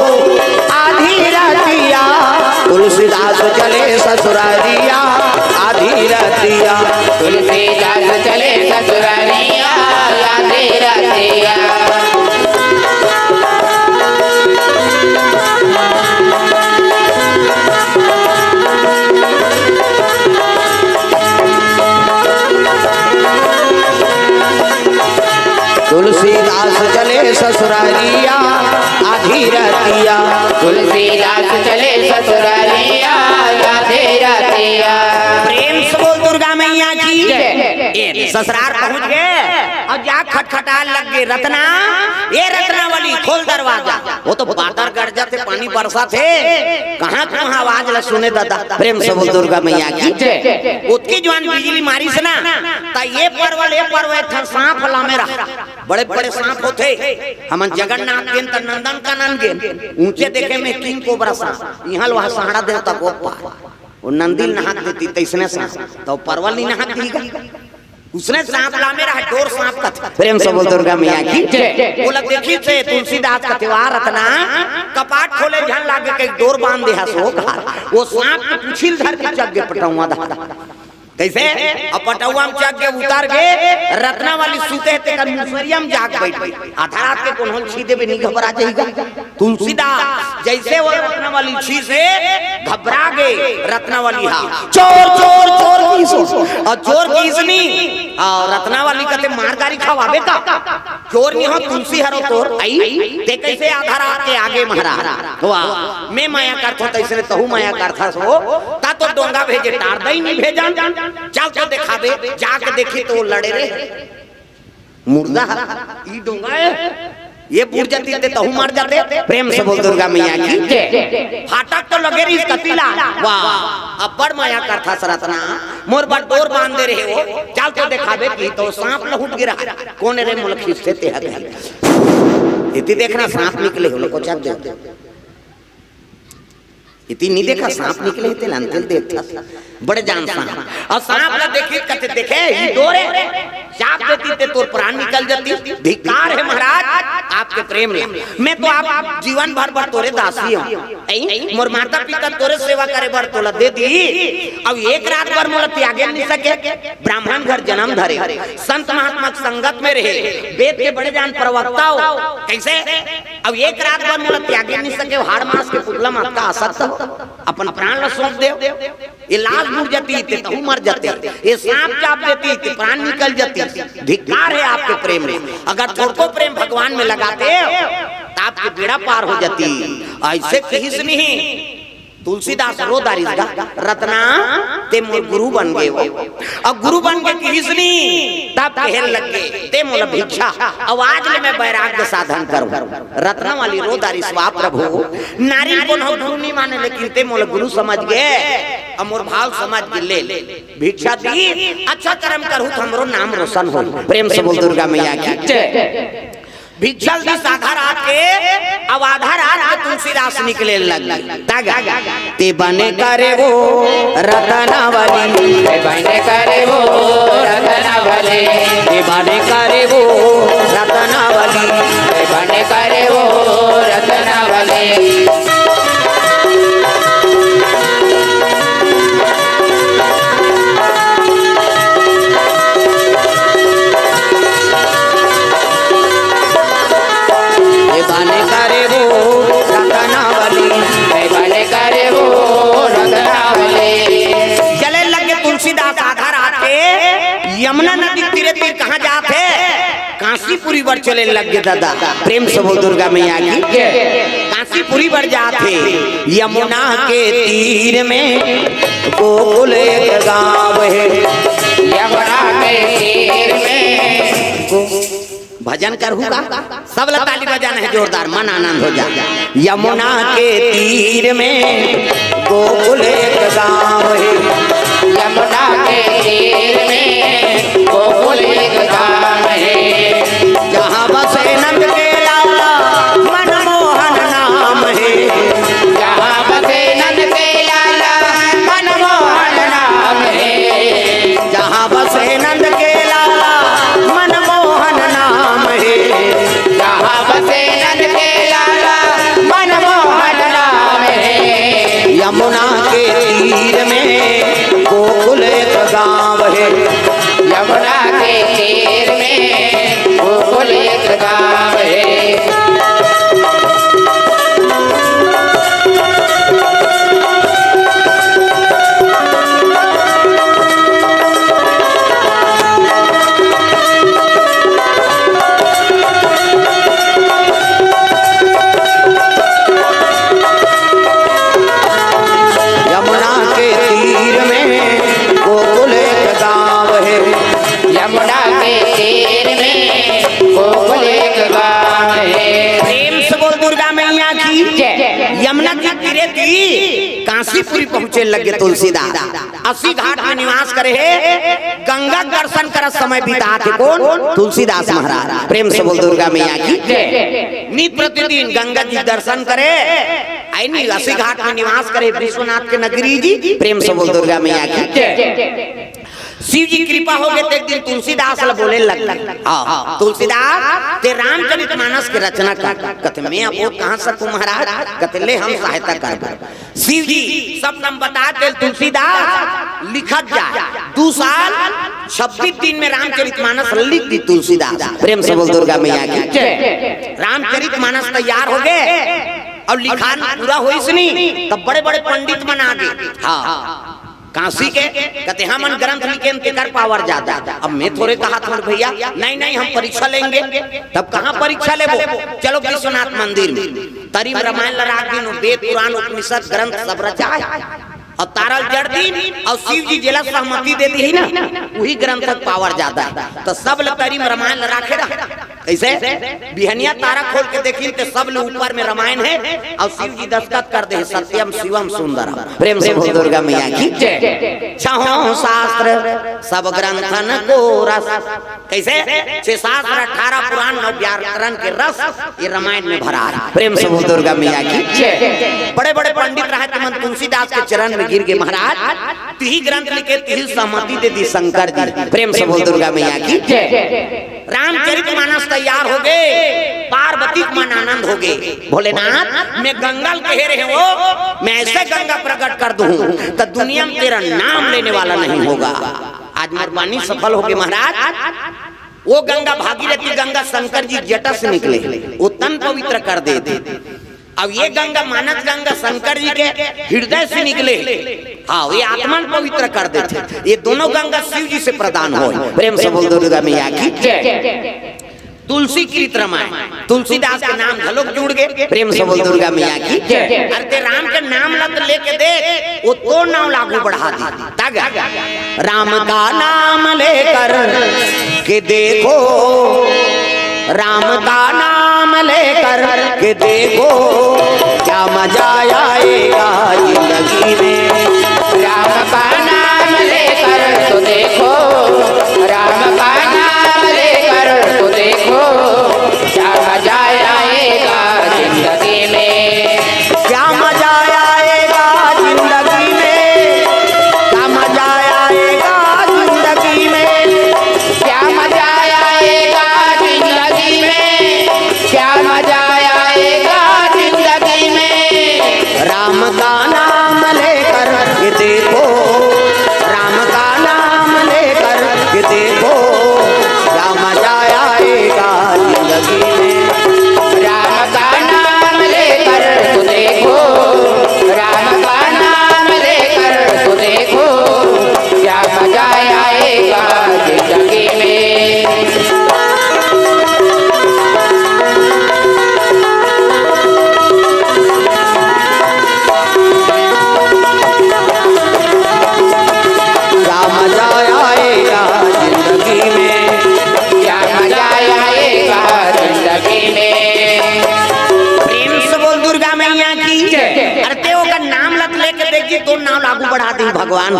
आधी रतिया, तुलसीदास चले ससुरारिया, आधी रतिया। तुलसीदास चले ससुरारिया, आधी रतिया। तुलसीदास चले ससुरारिया आधी रतिया। तुलसीदास चले ससुरारिया आधी रतिया। प्रेम से बोल दुर्गा मैया की जय। ए, ससुरार पहुंच गे अउ जा खटखटाय लग गे, "रतना, ए रतना वाली, खोल दरवाजा।" वो तो बादर गरजथे, पानी बरसथे, कहाँ के वहाँ आवाज ला सुने दादा। प्रेम से बोल दुर्गा मैया की जय। ओतकी जुआन बिजली मारिस ना, त ये परवा ले परवा एक ठन सांप लामे रहा। बड़े बड़े सांप होथे। हमन जगन्नाथ गेन त नंदन कानन गेन, ऊंचे देखे में किंग कोबरा सांप, इहाँ लोहा सहाड़ा देवता को पार। वो नंदी ल नहाक देती तइसने सांप, त परवा ल नहीं नहाक दीगा। उसने सांप लामे रहा, डोर सांप कथे। प्रेम से बोल दुर्गा मैया की जय। ओला देखिस हे तुलसीदास कथे, "वाह रतना, कपाट खोले झन लागे, कहीं डोर बांध दे हस हो," कहा। वो सांप के पूछी ल धर के चघ गे पटौवा दादा। कइसे? अब पटौवा में चघ गे, उतर गे, रतना वाली सुते हे तेकर मुसरिया में जाके बइठ गे। आधा रात के कोनो ल छींदे बे नहीं घबरा जाही गा। तुलसीदास जइसे वो रतना वाली छींसे, घबरा गे रतना वाली हा। "चोर, चोर, चोर" किहिस। अउ चोर किहिस नहीं, अउ रतना वाली कथे, "मार गारी खवाबे का? चोर नहीं हो, तुलसी हरो तोर, अई, ते कइसे आधा रात के आगे महाराज?" वाह, मैं मया करथों तइसने तहू मया करथस हो, त तो डोंगा भेजे, टार दई नहीं भेजन, चल तो देखाबे, जाके देखी त वो लड़े रे। मुर्दा, ई डोंगा हे। ये बूड़ जाती ते तहू मर जाते। प्रेम से बोल दुर्गा मैया की। फाटक तो लगे रहिस कति ला। वाह, अब्बड़ मया करथस रतना। मोर बर डोर बांध दे रहे हो, चल तो देखाबे कि तो सांप लहुट गिरा। कोन रे मोला खींचते ते हग। इति देखना सांप निकले हो, कोचक दे। इति नहीं देखा, सांप निकले हे, तेला अंतिल देखा। बड़े जान सांप। अउ सांप ला देखी, कथे, "देखे, ही डोर हे, चाप देती ते तोर प्राण निकल जाती। धिक्कार हे महाराज, आपके प्रेम ला। मैं तो आप जीवन भर बर तोरे दासी हूँ। ऐ, मोर माता पिता तोरे सेवा करे बर तोला दे दी, अउ एक रात बर मोला त्यागे नहीं सके।" ब्राह्मण घर जन्म धरे, संत महात्मा के संगत में रहे, वेद के बड़े जान प्रवक्ता हो, कैसे? अउ एक रात बर मोला त्यागे नहीं सके, हाड़ मांस के पुतला मात का आसक्त हो, अपन प्राण ला सौंप दे। ये लाश बूड़ जाती ते तहू मर जाते, ये सांप चाप देती ते प्राण निकल जाती। धिक्कार हे आपके प्रेम में। अगर थोड़को प्रेम भगवान में लगाते तो आपके बेड़ा पार हो जाती। ऐसे किहिस नहीं। तुलसीदास रो डारिस गा, "रतना, ते मोर गुरु बन गे हो। अउ गुरु बन गे किहिस नी, तब कहे लग गे, ते मोला भिक्षा, अउ आज ले मैं वैराग्य साधन करूं।" रतना वाली रो डारिस, "वाह प्रभु, नारी कोनो गुरु नहीं माने, लेकिन ते मोला गुरु समझ गे, अउ मोर भाव समझ गे, ले, ले, भिक्षा दी, अच्छा कर्म करहूं तो हमरो नाम रोशन हो।" प्रेम से बोल दुर्गा मैया की जय। भिक्षल दिस आधा रात के, अउ आधा रात के तुलसीदास निकले लग। तागा, "ते बने करे वो रतनावली, ते बने करे वो रतनावली, ते बने करे वो रतनावली, ते बने करे वो रतनावली।" ए बने करे वो रतनावली, ए बने करे वो रतनावली। चले लगे तुलसीदास आधा रात के यमुना नदी तीरे तीर कहाँ जात हे? कांसीपुरी बर चले लग गे दादा। प्रेम से बोल दुर्गा मैया की। कांसीपुरी बर जात हे। यमुना के तीर में गोकुल एक गांव हे। यमुना के तीर में गो-, भजन करहू का? सब ला ताली बजाना हे जोरदार, मन आनंद हो जाए। यमुना के तीर में गोकुल एक गांव हे। यमुना के तीर में गोकुल एक गांव हे। जहाँ बसे नंद के लाला मनमोहन नाम हे। जहाँ बसे नंद के लाला मनमोहन नाम हे। जहाँ बसे नंद के लाला मनमोहन नाम हे। जहाँ बसे नंद के लाला मनमोहन नाम हे। यमुना के तीर में गोकुल एक गांव हे। यमुना के तीर में गोकुल एक गांव हे। यमुना के तीर में गोकुल एक गांव हे। यमुना के तीर में गोकुल एक गांव हे। प्रेम से बोल दुर्गा मैया की जय। यमुना के तीरे ती कांसीपुरी पहुंचे लगे तुलसीदास। अस्सी घाट में निवास करे हे, गंगा के दर्शन करत समय बितात हे कोन? तुलसीदास महाराज। प्रेम से बोल दुर्गा मैया की जय। नित प्रतिदिन गंगा जी दर्शन करे, ऐ नी अस्सी घाट में निवास करे विश्वनाथ के नगरी जी। प्रेम से बोल दुर्गा मैया की जय। शिव जी कृपा हो गे, ते एक दिन तुलसीदास ला बोले लग गे। हाँ, तुलसीदास, ते रामचरित मानस के रचना कर। कथे, "मैं अब वो कहाँ से तू महाराज?" कथे, "ले हम सहायता कर।" शिव जी सब नाम बता दे, तुलसीदास लिखत जा। दू साल छब्बीस दिन में रामचरित मानस लिख दी तुलसीदास। प्रेम से बोल दुर्गा मैया की जय। रामचरित मानस तैयार हो गे अउ लिखान पूरा होइस नी, तब बड़े-बड़े पंडित मन आ गे। हाँ, काशी के कथे, "हमन ग्रंथ लिखे हन, तेकर पावर जादा।" अब मैं थोरे कहा था भैया, "नहीं, नहीं, हम परीक्षा लेंगे।" तब कहाँ परीक्षा लेबो? चलो विश्वनाथ मंदिर में। तरी में रामायण ला राख दिन, वेद, पुराण, उपनिषद, ग्रंथ सब रचाए। अउ तारा ल जड़ दिन, अउ शिव जी जेला सहमति दे दिही ना, उही ग्रंथ के पावर जादा हे। त सब ल तरी में रामायण ल राखे रहा। कइसे? बिहनिया तारा खोल के देखिन ते सब ले ऊपर में रामायण हे, अउ शिव जी दस्तखत कर दे हे, "सत्यम शिवम सुंदरम।" प्रेम से बोल दुर्गा मैया की जय। छहों शास्त्र सब ग्रंथन को रस। कइसे? छह शास्त्र, अठारह पुराण, नौ व्याकरण के रस ये रामायण में भरा हे। प्रेम से बोल दुर्गा मैया की जय। बड़े बड़े पंडित रहे, तुमन तुलसीदास के चरण में गिर गे महाराज, तिही ग्रंथ लिखे, तिही सहमति दे दी शंकर जी। प्रेम से बोल दुर्गा मैया की जय। रामचरित मानस तैयार हो गे, पार्वती के मन आनंद हो गे। भोलेनाथ, मैं गंगा ल कहे रहे हो, मैं ऐसे गंगा प्रकट कर दूं, तो दुनिया में तेरा नाम लेने वाला नहीं होगा। आज मेहरबानी सफल हो गे महाराज। वो गंगा भागीरथी गंगा शंकर जी जटा से निकले, वो तन पवित्र कर दे थे। अब ये गंगा, मानस गंगा शंकर जी के हृदय से निकले, हाँ, ये आत्मा ल पवित्र कर देथे। ये दोनों गंगा शिव जी से प्रदान होय। प्रेम से बोल दुर्गा मैया की जय। तुलसीकृत रामायण, तुलसीदास के नाम घलोक जुड़ गे। प्रेम से बोल दुर्गा मैया की जय। अरे ते राम के नाम ल त लेके देख, वो तोर नाम ल आगू बढ़ा दी। तग राम का नाम लेकर के देखो, राम का नाम लेकर के देखो, क्या मजा आएगा जिंदगी में। राम का नाम लेकर तो देखो, राम का नाम लेकर तो देखो, क्या मजा आएगा जिंदगी में। क्या मजा आएगा जिंदगी में, क्या मजा आएगा जिंदगी में, क्या मजा आएगा जिंदगी में, क्या मजा आएगा जिंदगी में। राम का नाम लेकर के देखो, राम का नाम लेकर के देखो, क्या मजा आएगा जिंदगी में। राम का नाम लेकर तो देखो, राम का नाम लेकर तो देखो, क्या मजा आएगा जिंदगी में। क्या मजा आएगा जिंदगी में, क्या मजा आएगा जिंदगी में। प्रेम से बोल दुर्गा मैया की जय। अरे ते ओकर नाम ल त लेके देख जी, तोर नाम ल आगू बढ़ा दी भगवान।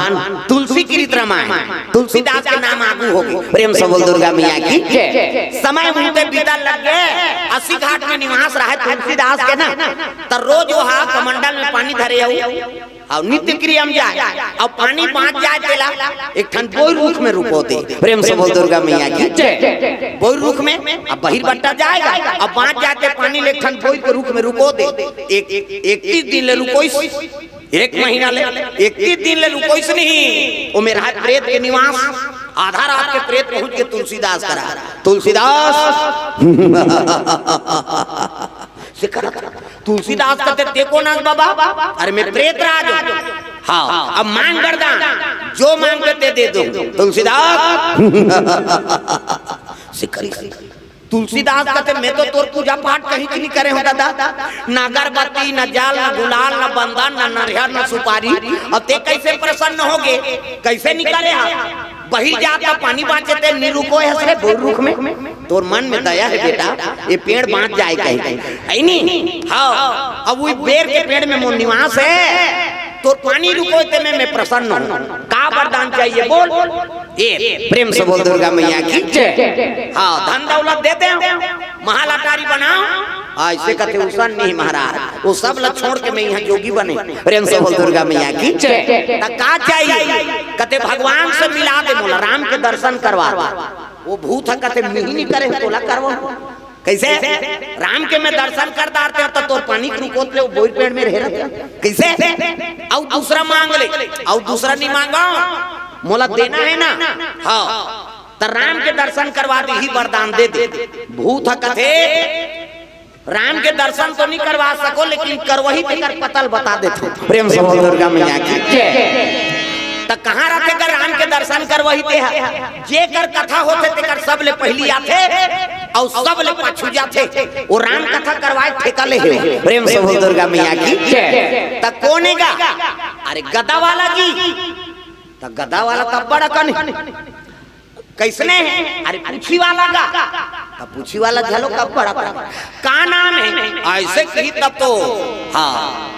तुलसीकृत रामायण, तुलसीदास के नाम आगू हो गे। प्रेम से बोल दुर्गा मैया की जय। समय उनके बीता लग गे, अस्सी घाट में निवास रहे तुलसीदास के ना, त रोज वो हा कमंडल में पानी धरे अउ अउ नित्य क्रिया में जाय, अउ पानी बाँच जाय तेला एक ठन बोइर रुख में रुको दे। प्रेम से बोल दुर्गा मैया की जय। बोइर रुख में, अब बहिर बट्टा जाय गा, अब बाँच जाय ते पानी ल एक ठन बोइर के रुख में रुको दे। एक, इकतीस दिन ले रुकोइस, एक महीना ले इकतीस दिन ले रुकोइस नहीं, ओ मेर हे प्रेत के निवास। आधा रात के प्रेत पहुँच गे तुलसीदास करा। तुलसीदास से करा, तुलसीदास कथे, "ते कोन अस बाबा?" "अरे मैं प्रेतराज हँव।" "हाँ, अब मांग वरदान, जो मांगबे ते दे दूँ।" तुलसीदास से करी। तुलसीदास कथे, "मैं तो तोर पूजा पाठ कहीं के नइ करे हँव दादा, न अगरबत्ती, न जल, न गुलाल, न बंदन, न नरियर, न सुपारी, अउ ते कइसे प्रसन्न हो गे, कइसे नइ करे हा?" बहिर जात पानी बाँचे ते नइ रुकोय हस रे बोइर रुख में। तोर मन में दया हे बेटा, ये पेड़ बाँच जाय कहिके। हे नी? हाँ। अब वो बेर के पेड़ में मोर निवास हे। तोर पानी रुकोय ते में मैं प्रसन्न हँव। का वरदान चाहिए बोल? ये प्रेम से बोल दुर्गा मैया की जय। हाँ, धन दौलत दे दे, महल अटारी बनाव। अइसे कथे, "उसन नहीं महाराज, वो सब ला छोड़ के मैं इहाँ जोगी बने।" प्रेम से बोल दुर्गा मैया की जय। त का चाहिए? कथे, "भगवान से मिला दे मोला, राम के दर्शन करवा दे।" वो भूत ह कथे, "मिही नइ करे हँव, तोला करवाहूँ।" कइसे? "राम के मैं दर्शन कर डारत हँव, त तोर पानी के रुकोत ले वो बोइर पेड़ में रहे रहत हँव।" कइसे? "अउ दूसरा मांग ले।" "अउ दूसरा नइ मांगँव, मोला देना हे ना।" "हाँ।" त राम के दर्शन करवा दे, इही वरदान दे दे। भूत ह कथे, "राम के दर्शन तो नइ करवा सकों, लेकिन करवही तेकर पता ल बता देथँव।" प्रेम से बोल दुर्गा मैया की जय। त कहाँ रहिथे गा राम के दर्शन करवही ते ह? जेकर कथा होथे तेकर सबले पहिली आथे अउ सबले पाछू जाथे। वो राम कथा करवाय ठेका ले हे। प्रेम से बोल दुर्गा मैया की जय। त कोन हे गा? अरे गदा वाला जी। त गदा वाला त बड़ अकन हे। कइसने हे? अरे पूँछी वाला गा। त पूछी वाला झलो कब बड़ा पड़ा। का नाम हे? अइसे कही तब तो, हाँ,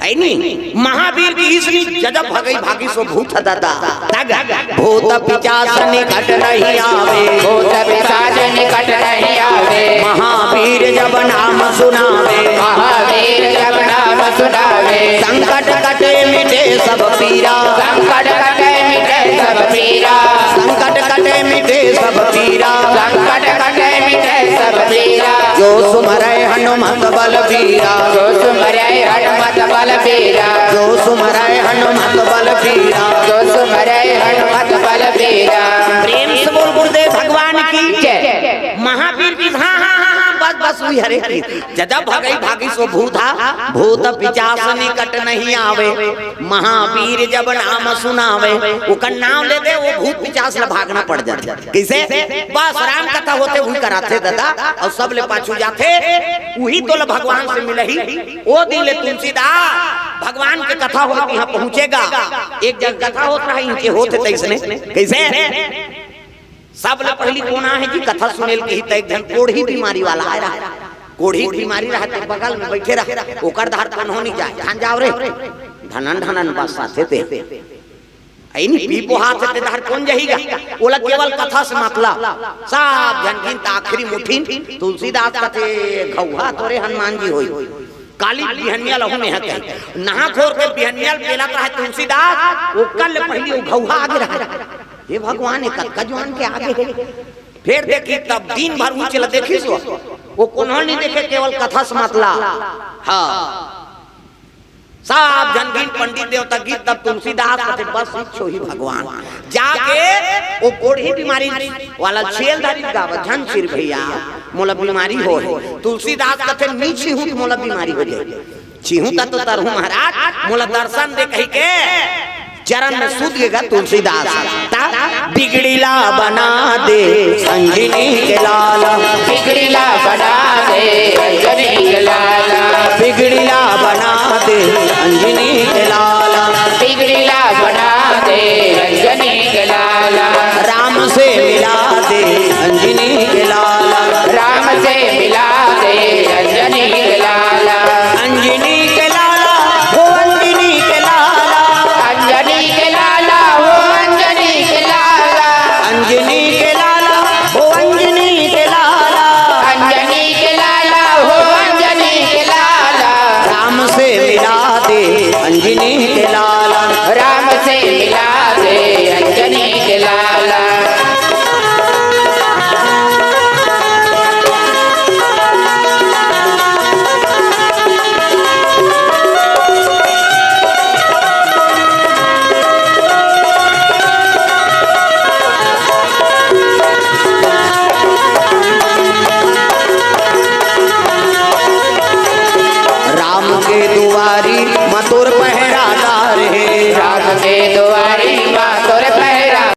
हे नी? महावीर कहिस नी, जब भगई भागिस ओ भूत दादा। तग, भूत पिचास निकट नहीं आवे। भूत पिचास निकट नहीं आवे। महावीर जब नाम सुनावे। महावीर जब नाम सुनावे। संकट कटे मिटे सब पीरा। संकट कटे मिटे सब पीरा। संकट कटे मिटे सब पीरा। संकट कटे मिटे सब पीरा। जो सुमरै हनुमत बलबीरा। जो सुमरै हनुमत बलबीरा। जो सुमरै हनुमत बलबीरा। जो सुमरै हनुमत बलबीरा। प्रेम से बोल गुरुदेव भगवान की जय। महावीर की हाँ, हाँ, हाँ, हाँ, बस, बस, वही हरे की। जब भगई भागिस ओ भूत हा, भूत पिचास निकट नहीं आवे। महावीर जब नाम सुनावे, ओकर नाम ले दे, ओ भूत पिचास ला भागना पड़ जाथे। कइसे? बस राम कथा होथे, उही कराथे दादा, अउ सब ले पाछू जाथे, उही तोला भगवान से मिलही। ओ दिन ले तुलसीदास भगवान के कथा होत इहाँ पहुँचे गा। एक जगह कथा होत रहा, इनके होत हे तइसने। कइसे? सब ले पहिली कोन आहे जी कथा सुने ल कही, त एक झन कोढ़ी बीमारी वाला आय रहा। कोढ़ी बीमारी रहा त बगल में बइठे रहा, ओकर डहर कोनो नइ जाय। झन जाव रे, ढनन ढनन बस आथे ते। अइनी पीपो हाथ ते डहर कोन जही गा? ओला केवल कथा से मतलब। सब झन गिन त आखिरी मुठिन, तुलसीदास कथे, "घउहा तोरे हनुमान जी होही।" काली बिहनिया लहू में हते। नहा खोर के बिहनिया ल पेलत रहे तुलसीदास, ओकर ले पहिली ओ घउहा आगे रहे। हे भगवान, ये कतका जुआन के आगे हे। फेर देखी तब दिन भर ऊँच ल देखिस ओ, ओ कोनो नइ देखे, केवल कथा से मतलब। हाँ। सब झन गिन पंडित देवता गिन, तब तुलसीदास कथे, "बस इच्छो ही भगवान।" जाके ओ कोढ़ी बीमारी वाला ल छेल धरिस गा, "झन सिर भैया, मोला बीमारी होही।" तुलसीदास कथे, "नइ छीहूँ त मोला बीमारी हो जाही। छीहूँ त तो तरहूँ महाराज, मोला दर्शन दे," कहिके चरण में सूत गे गा तुलसीदास। ता बिगड़ी ला बना दे अंजनी के लाला। बिगड़ी ला बना दे अंजनी के लाला। बिगड़ी ला बना दे अंजनी के लाला। बिगड़ी ला बना दे अंजनी के लाला। राम से मिला दे अंजनी के लाला। राम से मिला दे अंजनी के लाला। अंजनी के लाला, हो अंजनी के लाला। अंजनी के लाला, हो अंजनी के लाला। अंजनी के लाला, हो अंजनी के लाला। अंजनी के लाला, हो अंजनी के लाला। राम से मिला दे अंजनी के लाला। राम से मिला दे अंजनी के लाला। राम के दुआरी म तोर पहरादार हे। राम के दुआरी म तोर पहरा।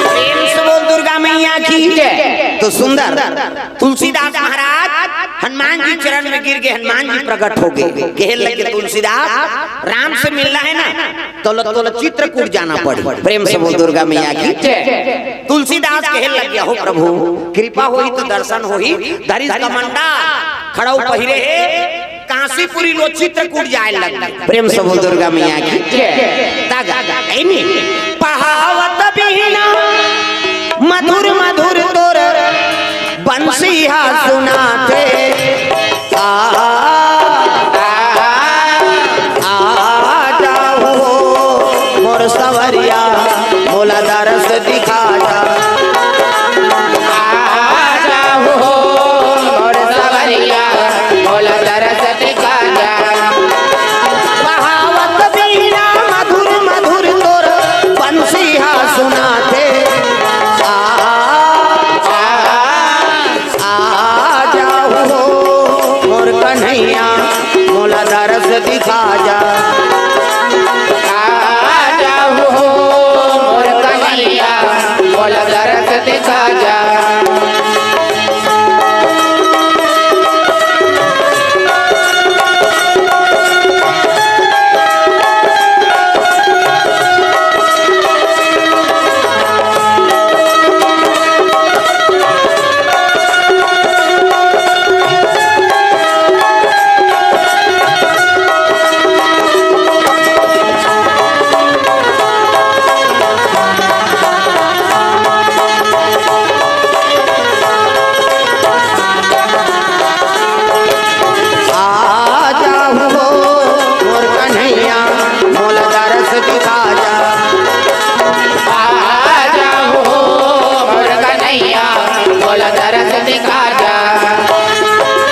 प्रेम से बोल दुर्गा मैया की जय। तो सुंदर तुलसीदास महाराज हनुमान जी चरण में गिर गे, हनुमान जी प्रगट हो गे। कहे लगे, "तुलसीदास, राम से मिलना है ना, तो ल-, तो ल-, चित्रकूट जाना पड़ी।" प्रेम से बोल दुर्गा मैया की जय। तुलसीदास कहे लगे, "हो प्रभु, कृपा होही तो दर्शन होही।" धरिस कमंडल, खड़ाऊ पहिरे हे, कांसीपुरी लो चित्रकूट जाय लग गे। प्रेम से बोल दुर्गा मैया की जय। तागा, ऐनी, पहावत बीना मधुर मधुर तोर बंसी हा सुनाथे। आ, आ, आ जाहू मोर सवरिया, मोला दरस दिखा जा। आ जाहू मोर सवरिया, मोला दरस दिखा जा। बहावत बीना मधुर मधुर तोर बंसी हा सुनाथे। आ, आ, आ जाहू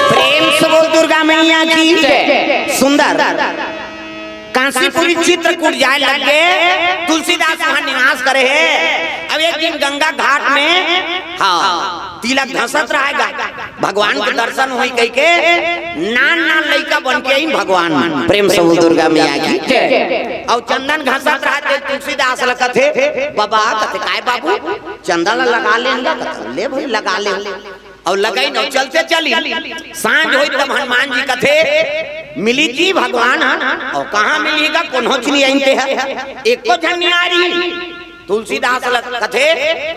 प्रेम से बोल दुर्गा मैया की जय। सुंदर। काशीपुरी चित्रकूट जाए लग गे, तुलसीदास वहां निवास करे हे। अब एक दिन गंगा घाट में, हाँ, तिलक धसत रहेगा, भगवान के दर्शन होई कहिके नान नान लइका बन के आइन भगवान। प्रेम से बोल दुर्गा मैया की जय। अउ चंदन घसत रहत हे, तुलसीदास ल कथे, "बाबा," कथे, "काय बाबू?" "चंदन ल लगा लेन गा।" कथे, "ले भाई, लगा ले।" अउ लगाइन अउ चलते चलिन। सांझ होई तब हनुमान जी कथे, "मिली जी भगवान ह, अउ कहाँ मिली गा, कोनोच नइ आइन ते ह, एको झन नइ आ रही।" तुलसीदास ल कथे,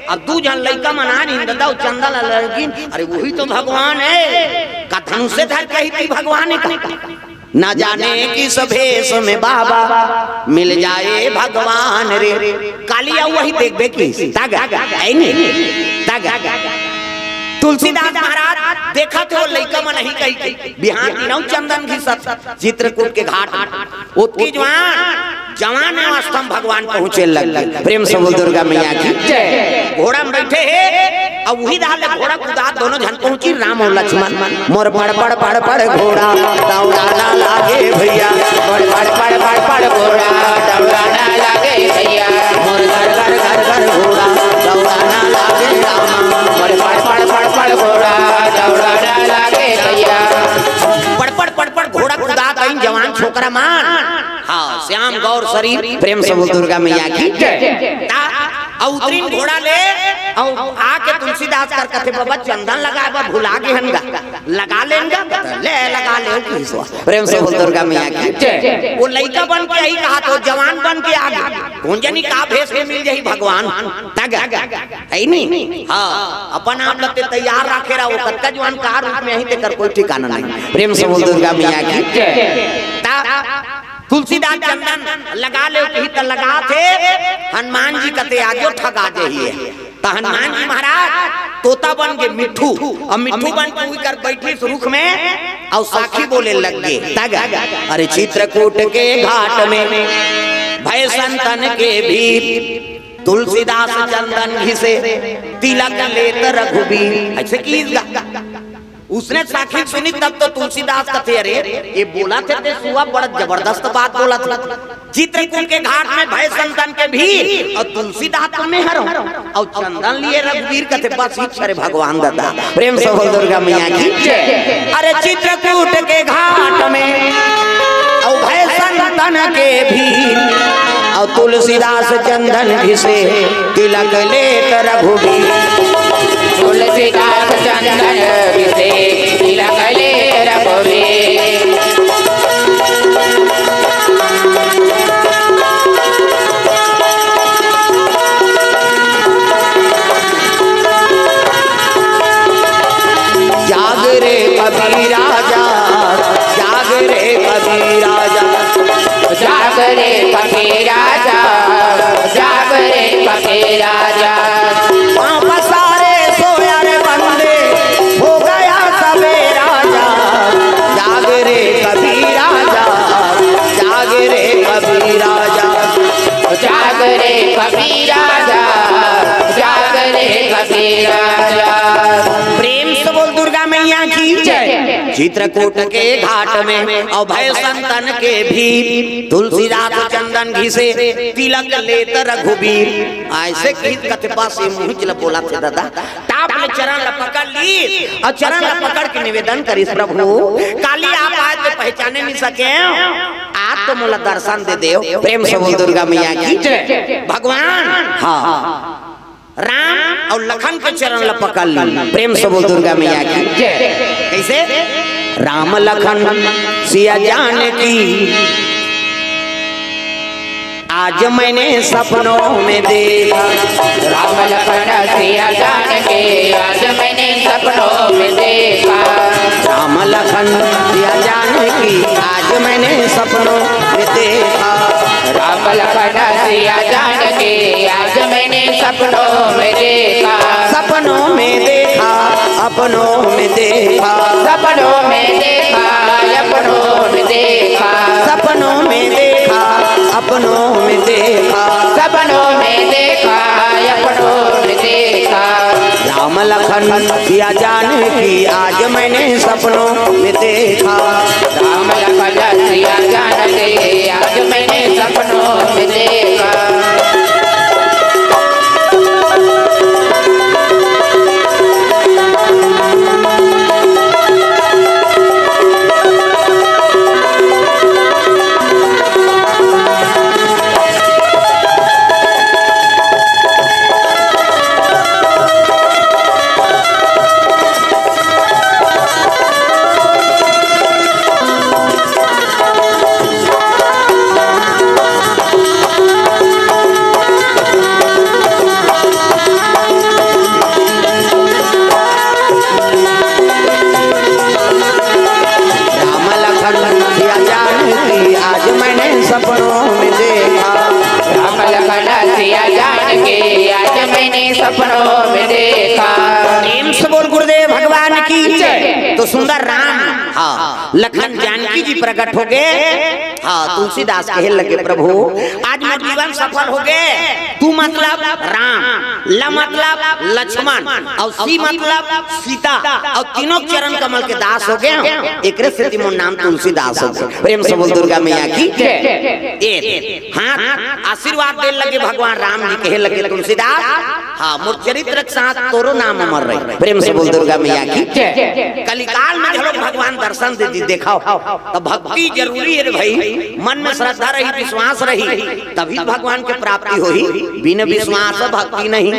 "अब दू झन लइका मन आ रहिन ददा, अउ चंदन ल लगिन, अरे वही तो भगवान हे, का धनुष धर के ही ती भगवान हे का?" "ना जाने किस भेष में बाबा मिल जाए भगवान रे।" काली अउ वही देखबे की, तगा, ऐ नी, तगा। तुलसीदास महाराज देखत हे वो लइका मन ही कहिके, बिहान दिनऊ चंदन घिसत चित्रकूट के घाट में। ओतकी जुवार जवान अवस्था में भगवान पहुंचे लग गे। प्रेम से बोल दुर्गा मैया की जय। घोड़ा में बइठे हे, अउ उही डाहर ले घोड़ा कुदात दोनों झन पहुंचिन, राम अउ लक्ष्मण। "मोर पड़ पड़ पड़ पड़ घोड़ा दौड़ाना लागे भैया, मोर पड़ पड़ पड़ पड़ घोड़ा दौड़ाना लागे भैया, मोर घर घर घर घर घोड़ा दौड़ाना लागे रामा, मोर पड़ पड़ पड़ पड़ घोड़ा दौड़ाना लागे भैया।" पड़ पड़ पड़ पड़ घोड़ा कुदात आइन जवान छोकरा मन। हाँ, श्याम गौर शरीर, प्रेम से बोल दुर्गा मैया की जय। ता, अउ उतरिन घोड़ा ले, अउ आके तुलसीदास कर कथे, "बाबा, चंदन लगाए बर भुला गे हन गा, लगा लेन गा?" "ले, लगा ले।" प्रेम से बोल दुर्गा मैया की जय। वो लइका बन के आही कहा तो जवान बन के आ गे, कोन जनी का भेष में मिल जाही भगवान। तगा, ऐ नी? हाँ, अपन आप ल ते तैयार राखे रहा, वो कतका जुवार का रूप में आही, तेकर कोई ठिकाना नहीं। प्रेम से बोल दुर्गा मैया की जय। ता, तुलसीदास चंदन लगा ले कही त लगाथे, हनुमान जी कथे आजो ठगा जही। त हनुमान जी महाराज तोता बन के मिट्ठू, अउ मिट्ठू बन के उही कर बइठिस रुख में, अउ साखी बोले लग गे। तगा, अरे चित्रकूट के घाट में भय संतन के भीर, तुलसीदास चंदन घिसे तिलक लेत रघुबीर। अइसे की उसने साखी सुनी तब तो तुलसीदास कथे, "अरे, ये बोलथे ते सुआ बड़ा जबरदस्त बात बोलथे।" चित्रकूट के घाट में भय संतन के भीर, अउ तुलसीदास तो मेहर हो, अउ चंदन लिए रघुबीर कथे, बस इच्छा रे भगवान ददा। प्रेम से बोल दुर्गा मैया की जय। अरे चित्रकूट के घाट में, अउ भय संतन के भीर, अउ तुलसीदास चंदन घिसे तिलक लेत रघुबीर। तुलसीदास चंदन घिसे तिलक लेत रघुबीर। जाग रे कबीरा जाग, जाग रे कबीरा जाग। जाग रे कबीरा जाग, जाग रे कबीरा जाग। पाँव पसारे सोया रे बंदे, हो गया सबेरा जाग। जाग रे कबीरा जाग, जाग रे कबीरा जाग। जाग रे कबीरा जाग, जाग रे कबीरा जाग। प्रेम से बोल दुर्गा मैया की जय। चित्रकूट के घाट में अउ भय संतन के भीर, तुलसीदास चंदन घिसे तिलक लेत रघुबीर। अइसे कहित कथे बस ए मुँही च ल बोलथे ददा, टाप ले चरण ल पकड़ लीस अउ चरण ल पकड़ के निवेदन करिस, "प्रभु, काली आप आए त पहचाने नइ सकेंव, आज तो मोला दर्शन दे देव।" प्रेम से बोल दुर्गा मैया की जय। भगवान, हाँ, राम अउ लखन के चरण ल पकड़ लीस। प्रेम से बोल दुर्गा मैया की जय। कइसे? राम लखन सिया जानकी आज मैंने सपनों में देखा। राम लखन सिया जानकी आज मैंने सपनों में देखा। राम लखन सिया जानकी आज मैंने सपनों में देखा। राम लखन सिया जानकी आज मैंने सपनों में देखा। सपनों में देखा, अपनों में देखा। सपनों में देखा, अपनों में देखा। सपनों में देखा, अपनों में देखा। सपनों में देखा, अपनों में देखा। राम लखन सिया जानकी आज मैंने सपनों में देखा। राम लखन सिया जानकी आज मैंने सपनों में देखा। राम लखन सिया जानकी आज मैंने सपनों में देखा। राम लखन सिया जानकी आज मैंने सपनों में देखा। प्रेम से बोल गुरुदेव भगवान की जय। तो सुंदर राम, हाँ, लखन जानकी जी प्रकट हो गए। हाँ, तुलसीदास कहे लगे, "प्रभु, आज मोर जीवन सफल हो गए।" तू मतलब राम, ल मतलब लक्ष्मण, और सी मतलब सीता, और तीनों चरण कमल के दास हो गए। एकरे सेती मोर नाम तुलसीदास हो गए। प्रेम से बोल दुर्गा मैया की जय। ए, हाथ आशीर्वाद दे लगे भगवान राम जी, कहे लगे, "तुलसीदास, हाँ, मोर चरित्र के साथ तोरो नाम अमर रही।" प्रेम से बोल दुर्गा मैया की जय। कलिकाल में घलो भगवान दर्शन दे दी, देखाओ। तो भक्ति जरूरी है रे भाई, मन में श्रद्धा रही, विश्वास रही, तभी भगवान के प्राप्ति होही। बिन विश्वास भक्ति नहीं।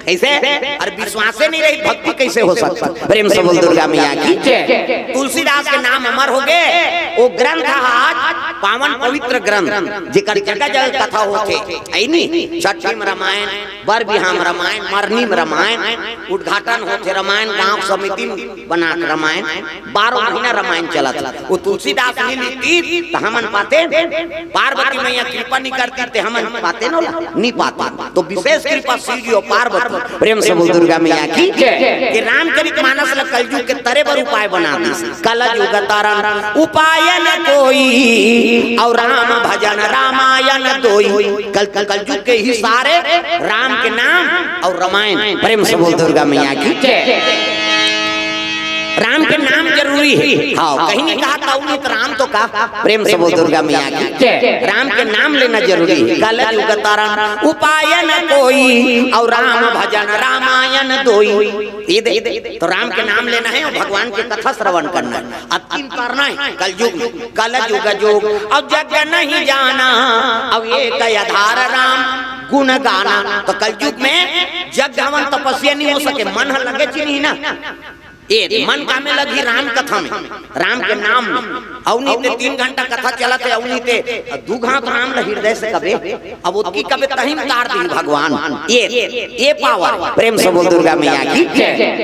कैसे? और विश्वासे नहीं रही, भक्ति कैसे हो सकता? प्रेम से बोल दुर्गा मैया की जय। तुलसीदास के नाम अमर हो गए। वो ग्रंथ आज पावन पवित्र ग्रंथ, जेकर जगह जगह कथा होथे, ऐ नी? छठी में रामायण, बर बिहाम रामायण, मरनी में रामायण, उद्घाटन होथे रामायण, गांव समिति में बना के रामायण, बारह महीना रामायण चलत। वो तुलसीदास नहीं लिखती त हमन पाते, पार्वती मैया कृपा नहीं करती त हमन पाते न, नहीं पाते। तो विशेष कृपा शिव जी और पार्वती। प्रेम से बोल दुर्गा मैया की जय। ये रामचरित मानस ल कलयुग के तरे बर उपाय बना दी। कलयुग तरन उपाय न कोई, और राम भजन रामायण दोई। कल, कल, कलयुग के ही सारे राम के नाम और रामायण। प्रेम से बोल दुर्गा मैया की जय। राम के नाम जरूरी है। हाँ, कहीं नहीं कहा था उन्हीं तो राम तो कहा। प्रेम से बोल दुर्गा मैया की जय। राम के नाम लेना जरूरी है। कलयुग तरन उपाय न कोई, और राम भजन रामायण दोई। ये दे, तो राम के नाम लेना है और भगवान की कथा श्रवण करना है। अब तीन करना है कलयुग में, कलयुग जोग, अब जग नहीं जाना, अब एक आधार राम गुण गाना। तो कलयुग में जग हवन, तपस्या नहीं हो सके, मन ह लगे ची नहीं ना। ए मन कामे लगही राम कथा में, राम के नाम में। अउ नहीं ते तीन घंटा कथा चलत है, अउ नहीं ते दू घात राम ल हृदय से कबे। अब ओतकी कबे तहीं उतार दी भगवान। ये, ये पावर। प्रेम से बोल दुर्गा मैया की जय।